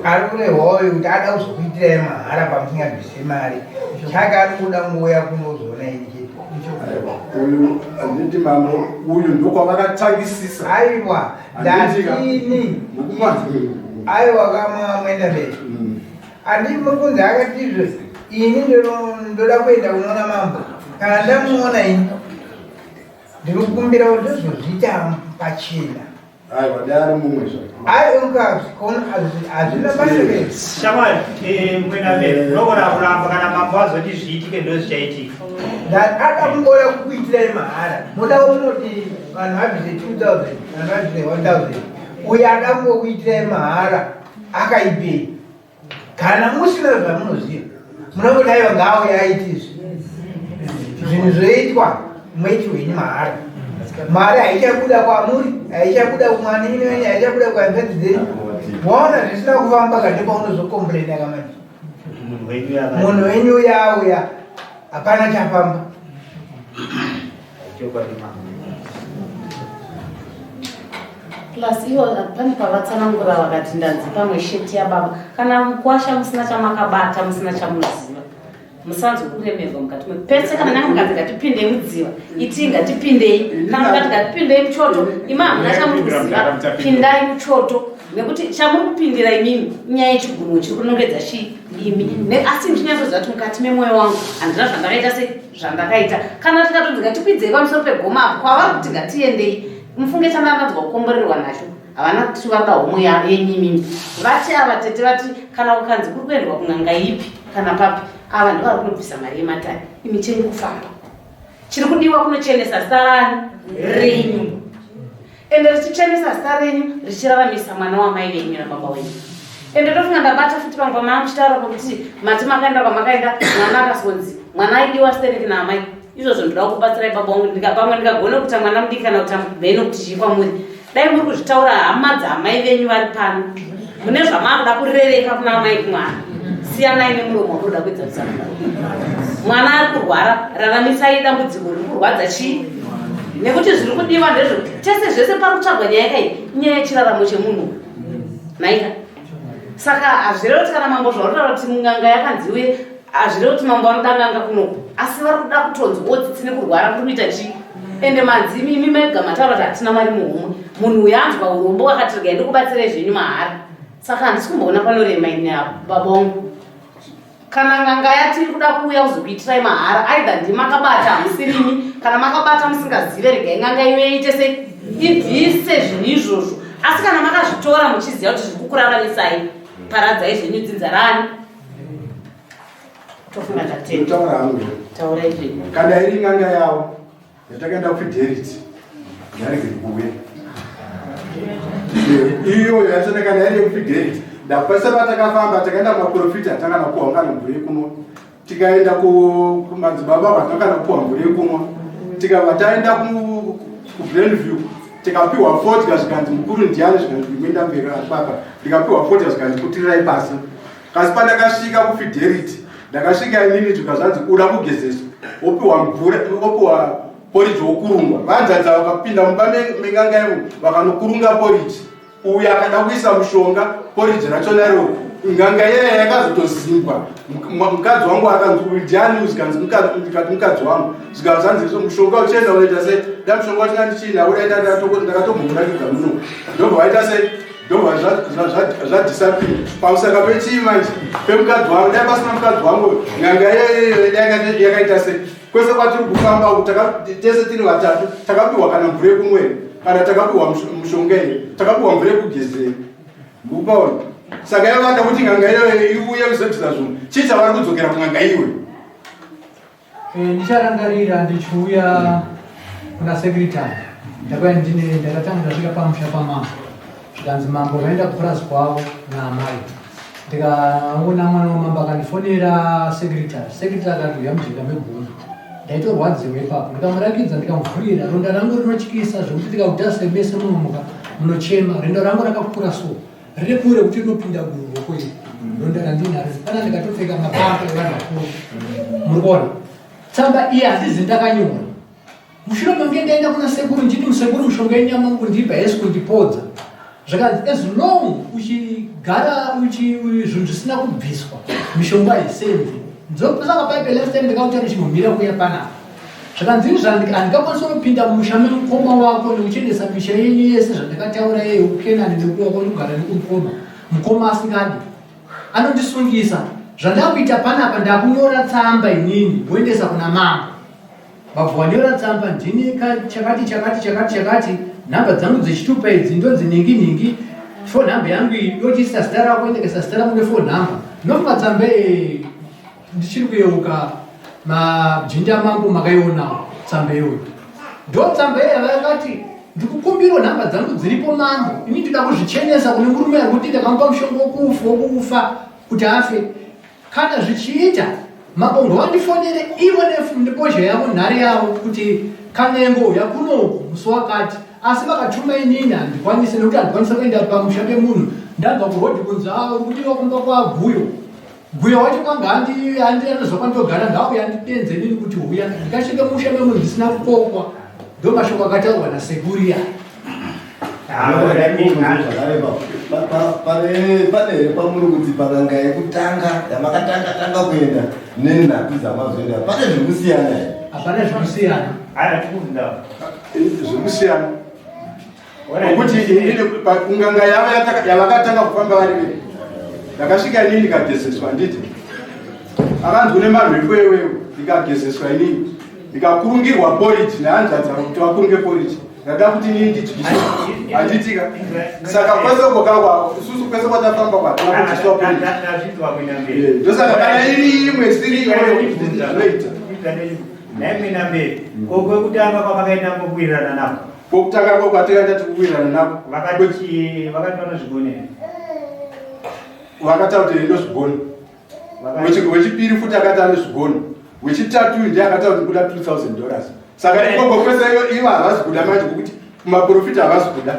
ari kurehwawo kuti ada kuzokuitirai mahara pamusingabvisi mari. Chake ari kuda nguva kunozoona ini chete. Uyu, handiti mambo, uyu ndokwavakatangisisa. Aiwa, ndatini, aiwa, kama mwenda mberi, handi mukunzi akatizve ini ndoda kuenda kunoona mambo. Kana ndamuona ini, ndiri kukumbira kuti ndozozviita pachena. Aiwa, dai ari mumwe zvake. Ai, ukazvikona, hazvina basa. Shamwari, mwenda mberi, unogona kuramba. Kana mambo azoti zviitike, ndo zvichaitika. Ada kungoya kukuitirai mahara, muda kunoti vanhu vabvise 2000, vanhu vabvise 1000. Uyo ada kungokuitirai mahara akaipei? Kana musina zvamunoziva, munongoti aiwa, ngaauye aiti izvi, zvinhu zvoitwa, muiti wenyu mahara. Mari haichabuda kwamuri, haichabuda kumwanini wenyu, haichabuda kuhanzvadzi dzenyu. Waona zvisina kufamba kande, paunozokomplaina kamanje, munhu wenyu yaka munhu wenyu uya auya, hapana chafamba. Chokwadi, mambo. Plus ivo pane pavatsanangura vakati ndanzi pamwe sheti yababa. Kana mukwasha musina chamakabata, musina chamunoziva, musanzwe kuremerwa mukati mwe pese. Kana nyange mukanzi ngatipindei mudziva, itii ngatipindei. Kana mukati ngatipindei muchoto, imi hamuna chamuri kuziva, pindai muchoto, nekuti chamuri kupindira imimi inyaya yechigunwe chiri kunongedza chii imi. Asi ndichinyatsoziva kuti mukati memwoyo wangu handina zvandakaita se zvandakaita. Kana tikatonzi ngatikwidzei pamusoro pegoma apo kwavari kuti ngatiendei, mufunge chandanzwa kukomborerwa nacho. Havana kuti varida homwe yenyu imimi. Vati ava tete vati kana kukanzi kuri kuendwa kun'anga ipi kana papi, ava ndivo vari kunobvisa mari yematare. Imi chenyu kufamba, chiri kudiwa kunochenesa zita rani renyu, ende richichenesa zita renyu, richiraramisa mwana wamai venyu nababa wenyu. Ende ndofunga ndabata futi pamwe pamaa muchitaura pokuti mati makaenda kwamakaenda, mwana akazonzi mwana aidiwa stereki naamai. Izvozvo ndoda kubatsirai baba wangu. Pamwe ndikagona kuita mwana mudiki kana kuti mheno kuti chii kwamuri, dai muri kuzvitaura. Hama dzaamai venyu vari pano, mune zvamaakuda kurereka kuna amai kumwana. Siyanai nemuromo wamunoda kuedza kutsanangura. Mwana ari kurwara, raramisai dambudziko riri kurwadza chii? Nekuti zviri kudiwa ndezvekuti tese zvese pari kutsvagwa nyaya kai inyaya yechiraramo chemunhu. Naika. Saka hazvirevi kuti kana mambo zvauri kuti n'anga yakanzi uye hazvirevi kuti mambo vanoda n'anga kunoku asi vari kuda kutonzwawo tsitsi nekurwara kuri kuita chii ende manzi imi mega mataura kuti hatina mari muhomwe munhu uyo anzwa urombo akati regai ndikubatsirei zvenyu mahara saka handisi kumboona panorema ini apo baba wangu kana n'anga yatiri kuda kuuya kuzokuitirai mahara either ndimakabata hamusirimi kana makabata musingazive regai n'anga iwe iite sei ibvise zvinhu izvozvo asi kana makazvitora muchiziva kuti zviri kukuraramisai paradzai zvenyu dzinza rani tofunga ndatenda hangu taurai zvenyu kana iri n'anga yavo yatakaenda kufidelity yarege kuuya iyoyo yachona kana iri yekufidelity ndapese patakafamba takaenda kumaprofita atanga nakuwa ungana mvura yekunwa tikaenda kumadzibaba vatanga nakuwa mvura yekunwa tikabva taenda kubrainview tikapiwa fodya zvikanzi mukuru ndiani zvikanzi ndikuenda mberi apapa ndikapiwa fodya zvikanzi kutirirai pasi kasi pandakasvika kufidelity ndakasvika inini zvika zvanzi uda kugezeswa wopiwa mvura wopiwa poriji wokurungwa vanzadza vakapinda mumba menganga ivo vakanokurunga poriji uyo akada kuisa mushonga poriji racho naro nganga iyaya yakazotozingwa mukadzi wangu akanzi uyu ndiani zvikanzi ndikati mukadzi wangu zvikava zvanzi izvo mushonga uchienda unoita sei da mushonga wachina ndichiina udaita ndakatombomurakidza muno ndobva waita sei ndobva zvadisappear pamusaka pechii manje pemukadzi wangu dai pasina mukadzi wangu n'anga iyoyo dai yakaita sei kwese kwatiri kufamba uku tese tiri vatatu takapiwa kana mvura yekumwera kana takapiwa mushonga iyo takapiwa mvura yekugezera mupaona saka ivo vada kuti n'anga iyoyo iuye kuzobvisa zvinhu chii chavari kudzokera kun'anga iyoyo Ndicharangarira ndichiuya kuna secretary ndakauya ndine ndakatanga ndasvika pamusha pamambo zvikanzi mambo vaenda kupurazi kwavo naamai ndikaona mwana wamambo akandifonera secretary secretary akati uya mujinga megomo ndaitorwadziwa ipapo ndikamurakidza ndikamuvhurira ronda rangu rinotyisa zvekuti ndikakuta semese munomuka munochema ronda rangu rakakura so riri kure kuti rinopinda kuruoko iri ronda randinaro pana ndikatopfeka mapampa evanhu vakuru muri kuona tsamba iyi handizi ndakanyora mushure menge ndaenda kuna sekuru nditi musekuru mushonga yenyama kundipa hesi kundipodza zvakanzi as long uchigara uchi zvinhu zvisina kubviswa mishonga haisenzi nzosaka paipe last time ndakakuta ndichimbomira kuya panapa zvakanzi ini handingakwanisi kunopinda mumusha memukoma wako nekuchendesa misha yenyu yese zvandakataura yeye kukenani nekuwako nekugara nekumukoma mukoma asingadi anondisungisa zvandakuita panapa ndakunyora tsamba inini voendesa kuna mambo vabva wanyora tsamba ndini chakati chakati chakati chakati nhamba dzangu dzechitupa idzi ndonzi nhingi nhingi phone number yangu iyi yochiisa zita rako indekesa zita rangu nephone number nofunga tsamba iyi ndichiri kuyeuka majinda mangu makaionawo tsamba iyoyo ndo tsamba iyi yavakati ndikukumbirwa nhamba dzangu dziripo mambo ini ndinoda kuzvichenesa kune murume ari kuti ndakamupa mushonga wokufa wokufa kuti afe kana zvichiita mambo ngavandifonere ivo nebozha yavo nhare yavo kuti kanengo uya kunoku musi wakati asi vakatuma inini handikwanise nekuti handikwanisa kuenda pamusha pemunhu ndabva kurodhi kunzi a uri kudiwa kumba kwaguyo guyo wacho kwanga handi anozwa kwandogara ngauya andidenze inini kuti huya ndikasvika musha memunhu ndisina kukokwa ndo mashoko akataurwa nasekuriya Pane here pamuri kuti pan'anga yekutanga yamakatanga tanga kuenda nenhatu dzamazoenda pane zviri kusiyana here? Hapana zvinosiyana. Zviri kusiyana nokuti inini kunganga yavo yavakatanga kufamba vari vega ndakasvika inini ndikagezeswa handiti akanzi une mamhepo iwewe ndikagezeswa inini ndikakurungirwa poriji nehanzvadzi avo kuti vakurunge poriji ndada kuti inini ndidyiswe handitika saka kwese uko kakwa isusu kwese kwatafamba kwatina kudyiswa poriji Ndazvinzwa kuenda mberi. Ndosaka kana iri imwe isiri iyoyo zvinoita. Nhai kuenda mberi. Ko kwekutanga kwamakaenda mukuwirirana nako? Kwokutanga ko kwatakaenda tikuwirirana nako. Vakati vakati vanozvigona here? Vakataura kuti ndozvigona. Wechipiri futi akati anozvigona. Wechitatu ndiye akataura kuti kuda $2000. Saka ikoko kwese iyo ivo havasi kuda manje kukuti kumaprofita havasi kuda.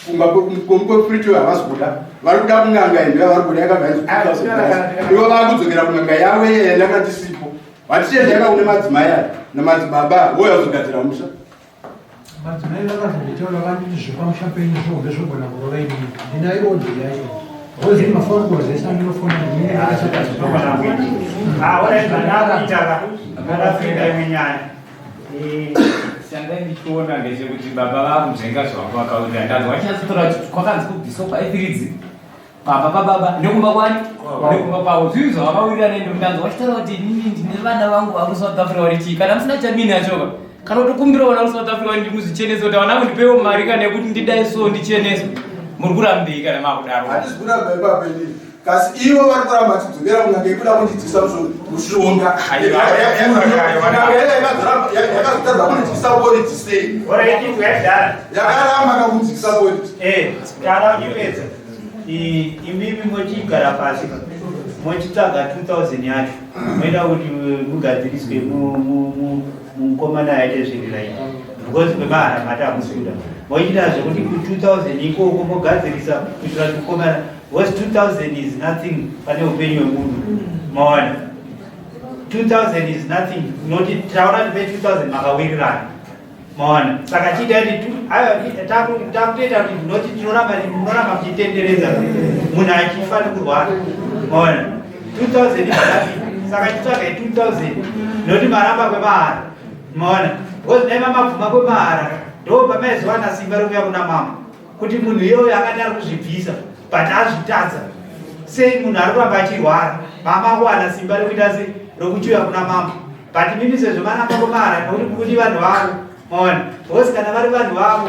Kumba kwemupofiriti havasi kuda, vari kuda kun'anga endo yavari kuda yakabva yanzi 2000. Ivo vakudzokera kun'anga yavo iyeye yanga tisipo. Vatichienda yaka kune madzimai aya namadzibaba, vouya kuzogadzira musha. Madzimai vakazonditaura vanditi zvepamusha penyu zvihombe zvogona kurova inini. Ndinayo audio yacho. Rozi mafoni calls ese andinofona ndinenge Ah, alright, zvandaakuita ndakafenda imwe nyaya. Shandai ndichiona ndechekuti baba vakunzvenga zvavo vakaurira. Ndanzwa vachinatsotaura kuti kwakanzi kubviswa kwaifiridzi pamba pababa nekumba kwani nekumba kwavo, zvinhu zvavakaurira nendo. Ndanzwa vachitaura kuti inini ndine vana vangu vari kuSouth Africa vari chii, kana musina chamini achoka kana kutokumbira vana kuSouth Africa kuti ndimuzvichenese, kuti vana vangu ndipewo mari kana yekuti ndidai so ndichenese. Muri kurambei kana makudaro? Hatisi kuramba ipapo inini, kasi ivo vari kuramba vachidzokera kun'anga yekuda kundidyisa mushonga. Yakazotadza kundidyisa porridge sei? Alright, tuyadhara. Yakaramba kakundidyisa porridge. Kana uchipedza, imimi mochigara pasi, mochitsvaga 2000 yacho, moita kuti mugadziriswe, mukomana aite zviri right, because kwemahara mati hamusi kuda. Mochiita zvekuti ku2000 ikoko mogadzirisa kuitira kuti mukomana, because 2000 is nothing pane upenyu hwemunhu, maona? 2000 is nothing, noti taura kuti pe2000 makawirirana, maona? Saka chiita kuti takutoita kuti noti tinoramba, munoramba muchitenderedza munhu achifa nekurwara, maona? 2000 is nothing. Saka chitsvagai 2000, noti maramba kwemahara, maona? Because dai mamabvuma kwemahara, ndo pamaizowana simba rekuuya kuna mama kuti munhu iyoyo akati ari kuzvibvisa but azvitadza sei, munhu ari kuramba achirwara. Mama akuwana simba rekuita se rokuchiuya kuna mama, but mimi sezvo maramba kwemahara, nokuti kuti vanhu vavo, maona? Because kana vari vanhu vavo,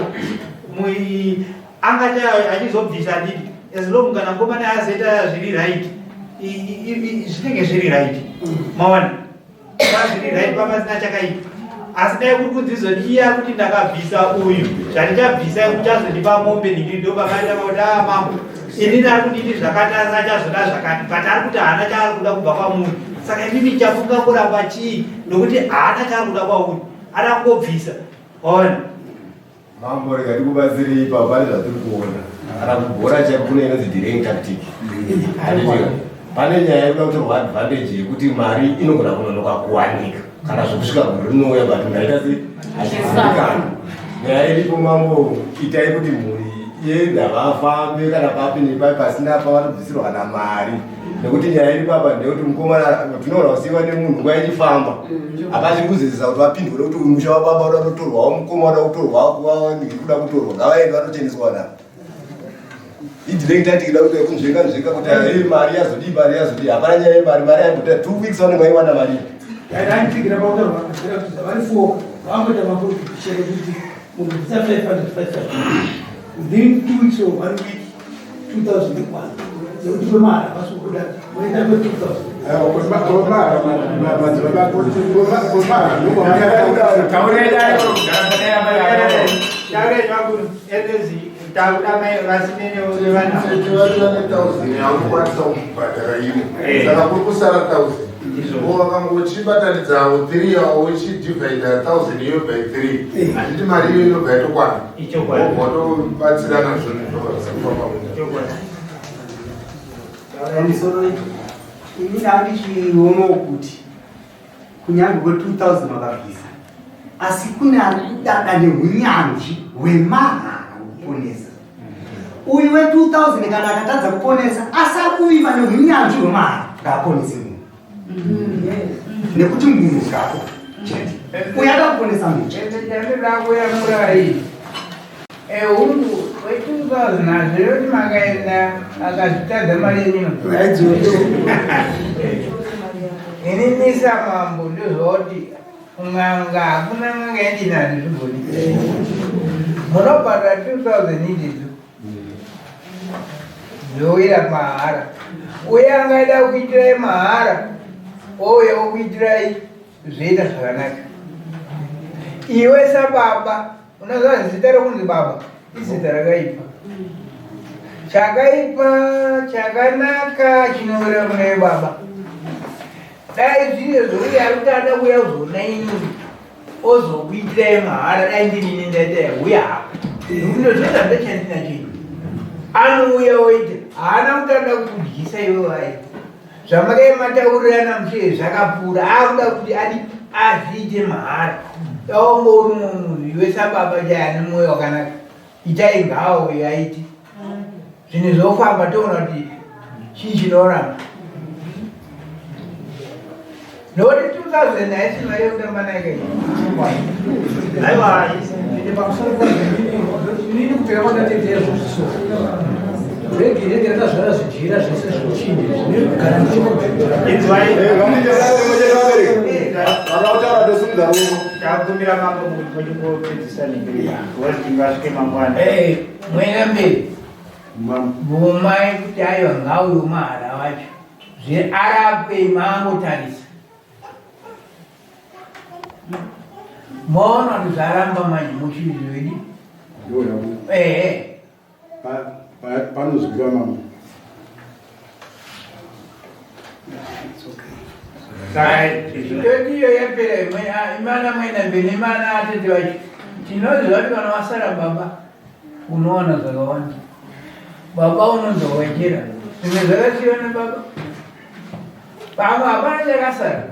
angati achizobvisa ndidi, as long kana mukomana azoita zviri right, zvinenge zviri right, maona? Zviri right papasina chakaipa. Asi dai kuri kunzi izoni iye ari kuti ndakabvisa uyu, zvandichabvisa kuchazondipa mombe ningiri, ndo pamaita kuti a mambo, inini ari kunditi zvakati asi achazoda zvakati, but ari kuti haana chaari kuda kubva kwamuri. Saka imimi chafunga kuramba chii? Nokuti haana chaari kuda kwauri, ada kungobvisa, ona? Mambo, rega tikubatsirei ipapo. Pane zvatiri kuona, kana kubhora chaiko kune inonzi delaying tactic. Handiti pane nyaya yekuda kutorwa advantage yekuti mari inogona kunonoka kuwanika kana zvokusvika gore rinouya, but munhu aita se achizivikana. Nyaya iripo, mambo, itai kuti mhuri ienda vafambe kana papi nepapi pasina pavanobvisirwa kana mari, nekuti nyaya iri papa ndeyekuti mukomana tinoona kusiyiwa nemunhu nguva ichifamba, hapachiri kuzezesa kuti vapindwe, nekuti uyu musha wababa uda kutorwawo, mukoma uda kutorwa, kuda kutorwa. Ngavaende vanocheneswa navo. Idelay tactic ida kuti kunzvenga nzvenga kuti hey, mari yazodii, mari yazodii. Hapana nyaya yemari. Mari yambota 2 weeks, vanenge vaiwana mari. Ndaitsigira pautaura kuti vari four vangoita macontribution ekuti munhu bvisa 500 500 within 2 weeks or one week, 2000 ekwana, nekuti kwemahara havasi kuda, moita kwe 2000. Madzibaba kwemahara. Taure zvangu elezi, takuda mai vasinene vevana. 1000 yaunokwanisa kubhadhara iwo, saka kuri kusara 1000. Wakangochibatanidzawo 3 yawo, uchidivhaidha 1000 iyo by 3, handiti mari iyo inobva yatokwana? Wobva watobatsirana zvinhu zvobva zvisakufamba. Pamusoro, ini ndandichionawo kuti kunyange kwe2000 vakabvisa, asi kune ari kudada neunyanzvi hwemahara hwekuponesa. Uyu we2000 kana akatadza kuponesa, asi akuvimba neunyanzvi hwemahara, ngaaponese munhu, nekuti munhu ngako chete uyu ada kuponesa munhu chete. Chandinoda kuyamura iyi, ehungu, we2000 hazviro kuti makaenda akazvitadza mari yenyu. Inini samambo ndozvoti n'anga, hakuna n'anga yandinazvo zvigoni. Munobhadhara 2000 idzodzo, dzowira mahara. Uye angaida kuitirai mahara, ouya okuitirai, zvoita zvakanaka. Iwe sababa unoziva zita rokunzi baba izita rakaipa, chakaipa chakanaka chinowira kune baba. Dai zvine zvokuti ari kuti ada kuuya kuzoona inini, ozokuitirai mahara, dai ndirini ndaita uya hako. Ndozvoti handachandina chinhu. Anouya oita haana kuti anoda kukudyisa iwe vai. Zvamakai mataurirana mushe zvakapfuura akuda kuti adi azviite mahara. Daongo uri munhu iwe sababa chai ane mwoyo wakanaka. Itai ngaauye aite. Zvinhu zvofamba toona kuti chii chinoramba. Nokuti 2000 haisi mari yekutamba nayo kai. Aiwa, ende pamusoro inini kupera kwandatete izvozvo rege rege rakazvara zvidyira zvese zvekuchinja zvinogara Vakautaura tosimudza ruoko. Takumbira mambo muchingopedzisa nemberi. Because tingasvike mangwana. Mwena mberi. Bvumai kuti aiwa ngauyo mahara wacho. Zve arapwe mangotarisa. Maona kuti zvaramba manje muchizvidi. Ehe. Panozwika mambo. Toti iyo yapera imana mwena mberi imana atete vacho. Tinoziva kuti kana wasara baba unowana zvakawanda. Baba unonzwa wachera. Zvimwe zvakasiyiwa nababa. Pamwe hapana chakasara.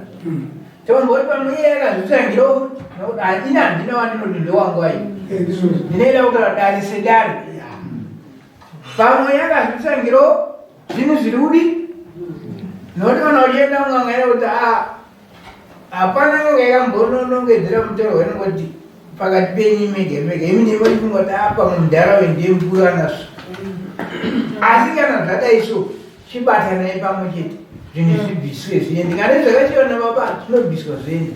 Tomboti pamwe iye akazvitsvangirawo futi. Nokuti handina handina wandinoti ndowangu ayi. Ndinoida kutaura dare sedare. Pamwe yakazvitsvangirawo zvinhu zviri kudi. Nokuti kana uchienda kun'anga inokuti a hapana n'anga yakambononongedzera mutoro wenongoti pakati penyu mega mega imi ndimo chikungoti a pamwe mudhara uyu ndiye mukuru anazvo. Asi kana zvadai so chibatanai pamwe chete zvinhu zvibviswe zviende kana zvakasiyiwa nababa zvinobviswa zviende.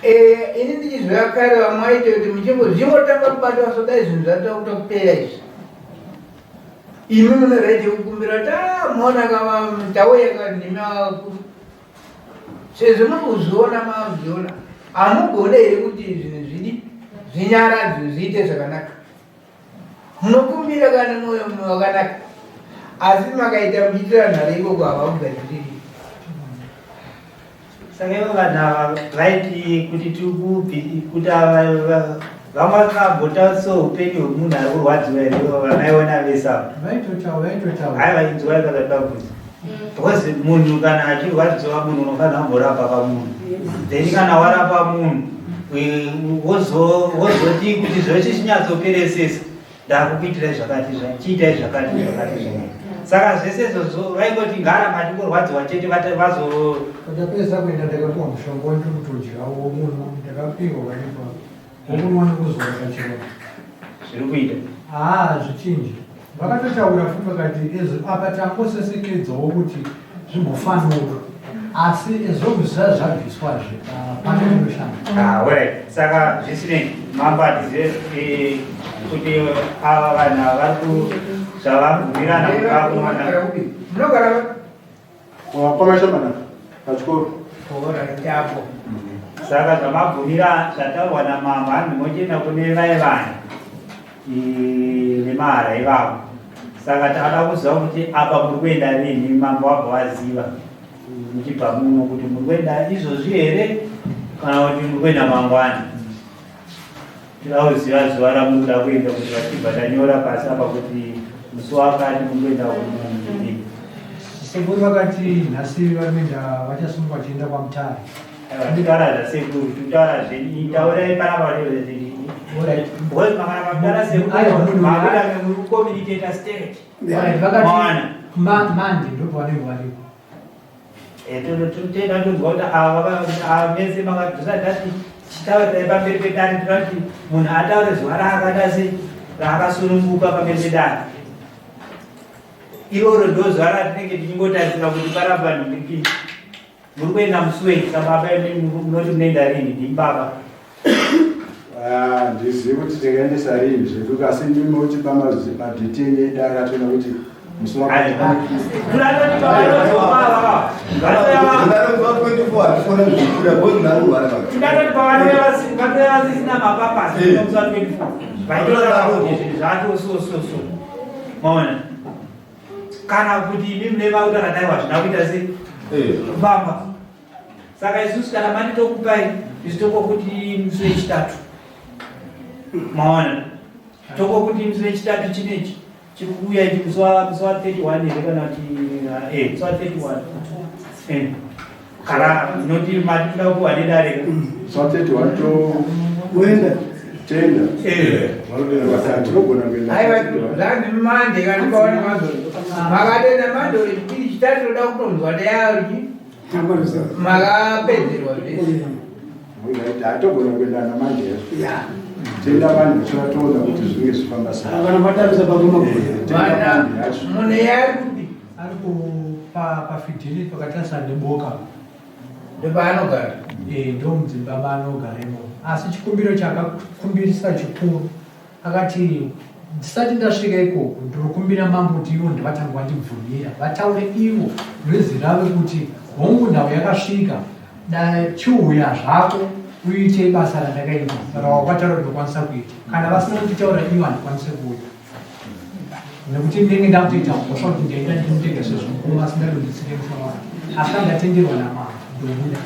Eh, ini ndichiziva kare vamwe vaite kuti muchingo zvingotanga kubatwa so dai zvinhu zvatanga kutopera izvi. Imi mune right yekukumbira kuti ah maona kava tauya ka ndimi vakuru. Sezvo muri kuzviona mazviona hamugone here kuti zvinhu zvidi zvinyaradzwe zviite zvakanaka. Munokumbira kana mwoyo wakanaka asi makaita muchiitira nharo ikoko havakugadziriri. Saka ivo vanhu ava vaiti kuti tikupi kuti ava vanga vakambotaurisawo upenyu hwemunhu ari kurwadziwa here vamaiona vese ava. Vaitotaura, vaitotaura. Aiwa inzwai pakati pabvunza. Because munhu kana achirwadziwa munhu unofanira kumborapa pamunhu. Then kana warapa munhu wozoti kuti zvose zvinyatsoperesesa ndakukuitirai zvakati chiitai zvakati zvakati zvakati. Saka zvese izvozvo vaingoti ngaramba achingorwadziwa chete vazo Ndapedza kuenda ndakapiwa mushonga wandiri kutodya womunwa ndakapiwa vaipa wokunwa nekuzora pachirona. Zviri kuita. Haa zvichinji. Vakatotaura futi vakati apa tangosesekedzawo kuti zvimbofanira asi ezvobvi zvisati zvabviswazve hapana chinoshanda. Ah, alright. Saka zvisinei mambo hatizive eh, kuti ava vanhu ava vari ku zvavabvumirana kuti vakumana. Munogara Kwamashamana pachikoro. Alright, apo. Saka zvamabvumira zvataurwa namambo hanzi mochienda kune vaye vanhu vemahara ivavo. Saka takada kuziva kuti apa muri kuenda rinhi mambo wabva waziva muchibva muno kuti muri kuenda izvozvi here kana kuti muri kuenda mangwana. Tinoda kuziva zuva ramuri kuda kuenda kuti vachibva tanyora pasi apa kuti musi wakati muri kuenda kumunhu. Sekuru vakati nhasi vari kuenda vachasungwa vachienda kwaMutare. Titaura zvasekuru, titaura zvenyu, taurai panapa Alright. Because makana makudara sekuru, makuda muri kucommunicate straight. Alright, vakati Mawana. Mande ndopavanenge varipo. Totenda tonzwa kuti ava ava vese makadhusa tati chitaurirai pamberi pedare toda kuti munhu ataure zuva raakada sei raakasununguka pamberi pedare. Iroro ndo zuva ratinenge tichingotarisira kuti paramba ndipii. Muri kuenda musi wei sababa imi munoti munoenda rini ndimi baba. Ah, ndizivi kuti tingaendesa rini zvedu asi ndimi motipa madheti enyu edare atoona kuti musi wakati. Tingatoti pavanouya vasisina mapapasi musi wa 24 vaitora kuti zvinhu zvacho so so so. Maona? Kana kuti imi mune makuta kadaiwa zvina kuita sei? Kufamba. Saka isusu kana mati tokupai isu tokokuti musi wechitatu. Maona tokokuti musi wechitatu chinechi chiri kuuya ichi musi wa musi wa 31 here kana kuti eh musi wa 31 eh kana noti mati toda kuwa nedare Musi wa 31 to Uenda. Tenda. Eh. Tinogona kuenda. Aiwa, zvanzi mande kana paona mazoro. Makatenda mande chipiri chitatu toda kutonzwa dayari. Makapedzerwa zvese. Hatogona kuenda namanje. Tenda vanhu tichatoona kuti zvinenge zvifamba sei. Kana matarisa pamwe Tenda vanhu yacho. Mune yari kupi? Ari paFidelity pakatarisa neboka. Ndopaanogara? Eh, ndo mudzimba maanogara imomo. Asi chikumbiro chakakumbirisa chikuru akati ndisati ndasvika ikoko ndinokumbira mambo kuti ivo ndivatanga vandibvumira vataure ivo rwezi ravo kuti hongu nhau yakasvika chiuya zvako uite basa randakaita rawakataura ndinokwanisa kuita kana vasina kunditaura ivo handikwanise kuuya nekuti ndinenge ndakutoita mhosva kuti ndaenda ndinotega sezvomukoma asingadonditsire musha wake asi kana ndatenderwa namambo ndobuda.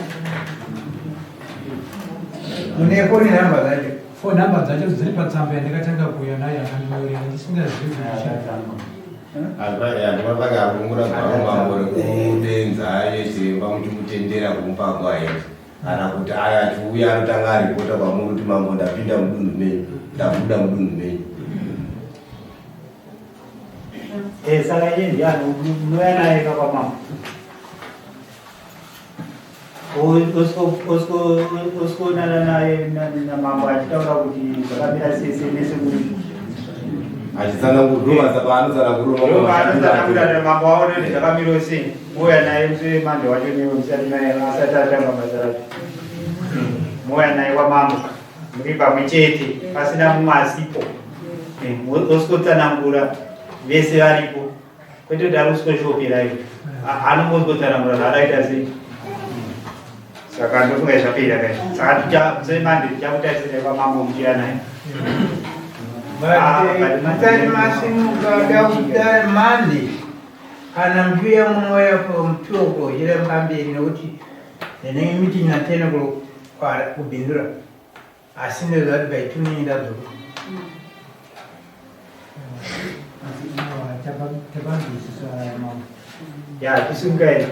Mune foni namba dzacho? Foni namba dzacho dziri patsamba yandakatanga kuuya nayo yakandinyorera ndisingazivi kuti Handipapaka akungura gwaro mambo rekudenza yechiremba muchimutendera kumupa kwaenda kana kuti aya achiuya anotanga aripota kwamuri kuti mambo ndapinda mudunhu menyu ndabuda mudunhu menyu. Eh, saka iye ndiani unouya naye kakwamambo osikoonana naye namambo achitaura kuti zvakamira sei sei nese muri Achitsanangura ndobasa paanotsanangura ndopaanotsanangura namambo aone kuti zvakamira sei mouya naye musi wemande wacho newe musati naye asati atanga basa racho mouya naye kwamambo muri pamwe chete pasina mumwe asipo osikotsanangura vese varipo kwete kuti ari kusikoshoperayo anongosikotsanangura zvaadaita sei. Saka ndofunga zvapera kai saka ticha musi wemande tichakutarisira kwamambo muchiya naye. Musati masimuka da mande kana muchiuya munouya from 2 o'clock chira pamberi nekuti ndinenge meeting na 10 o'clock kubhindura asi ndoziva kuti by 2 ninge ndadzoka. Tapanzwisisa mambo. Ya, tisimukai.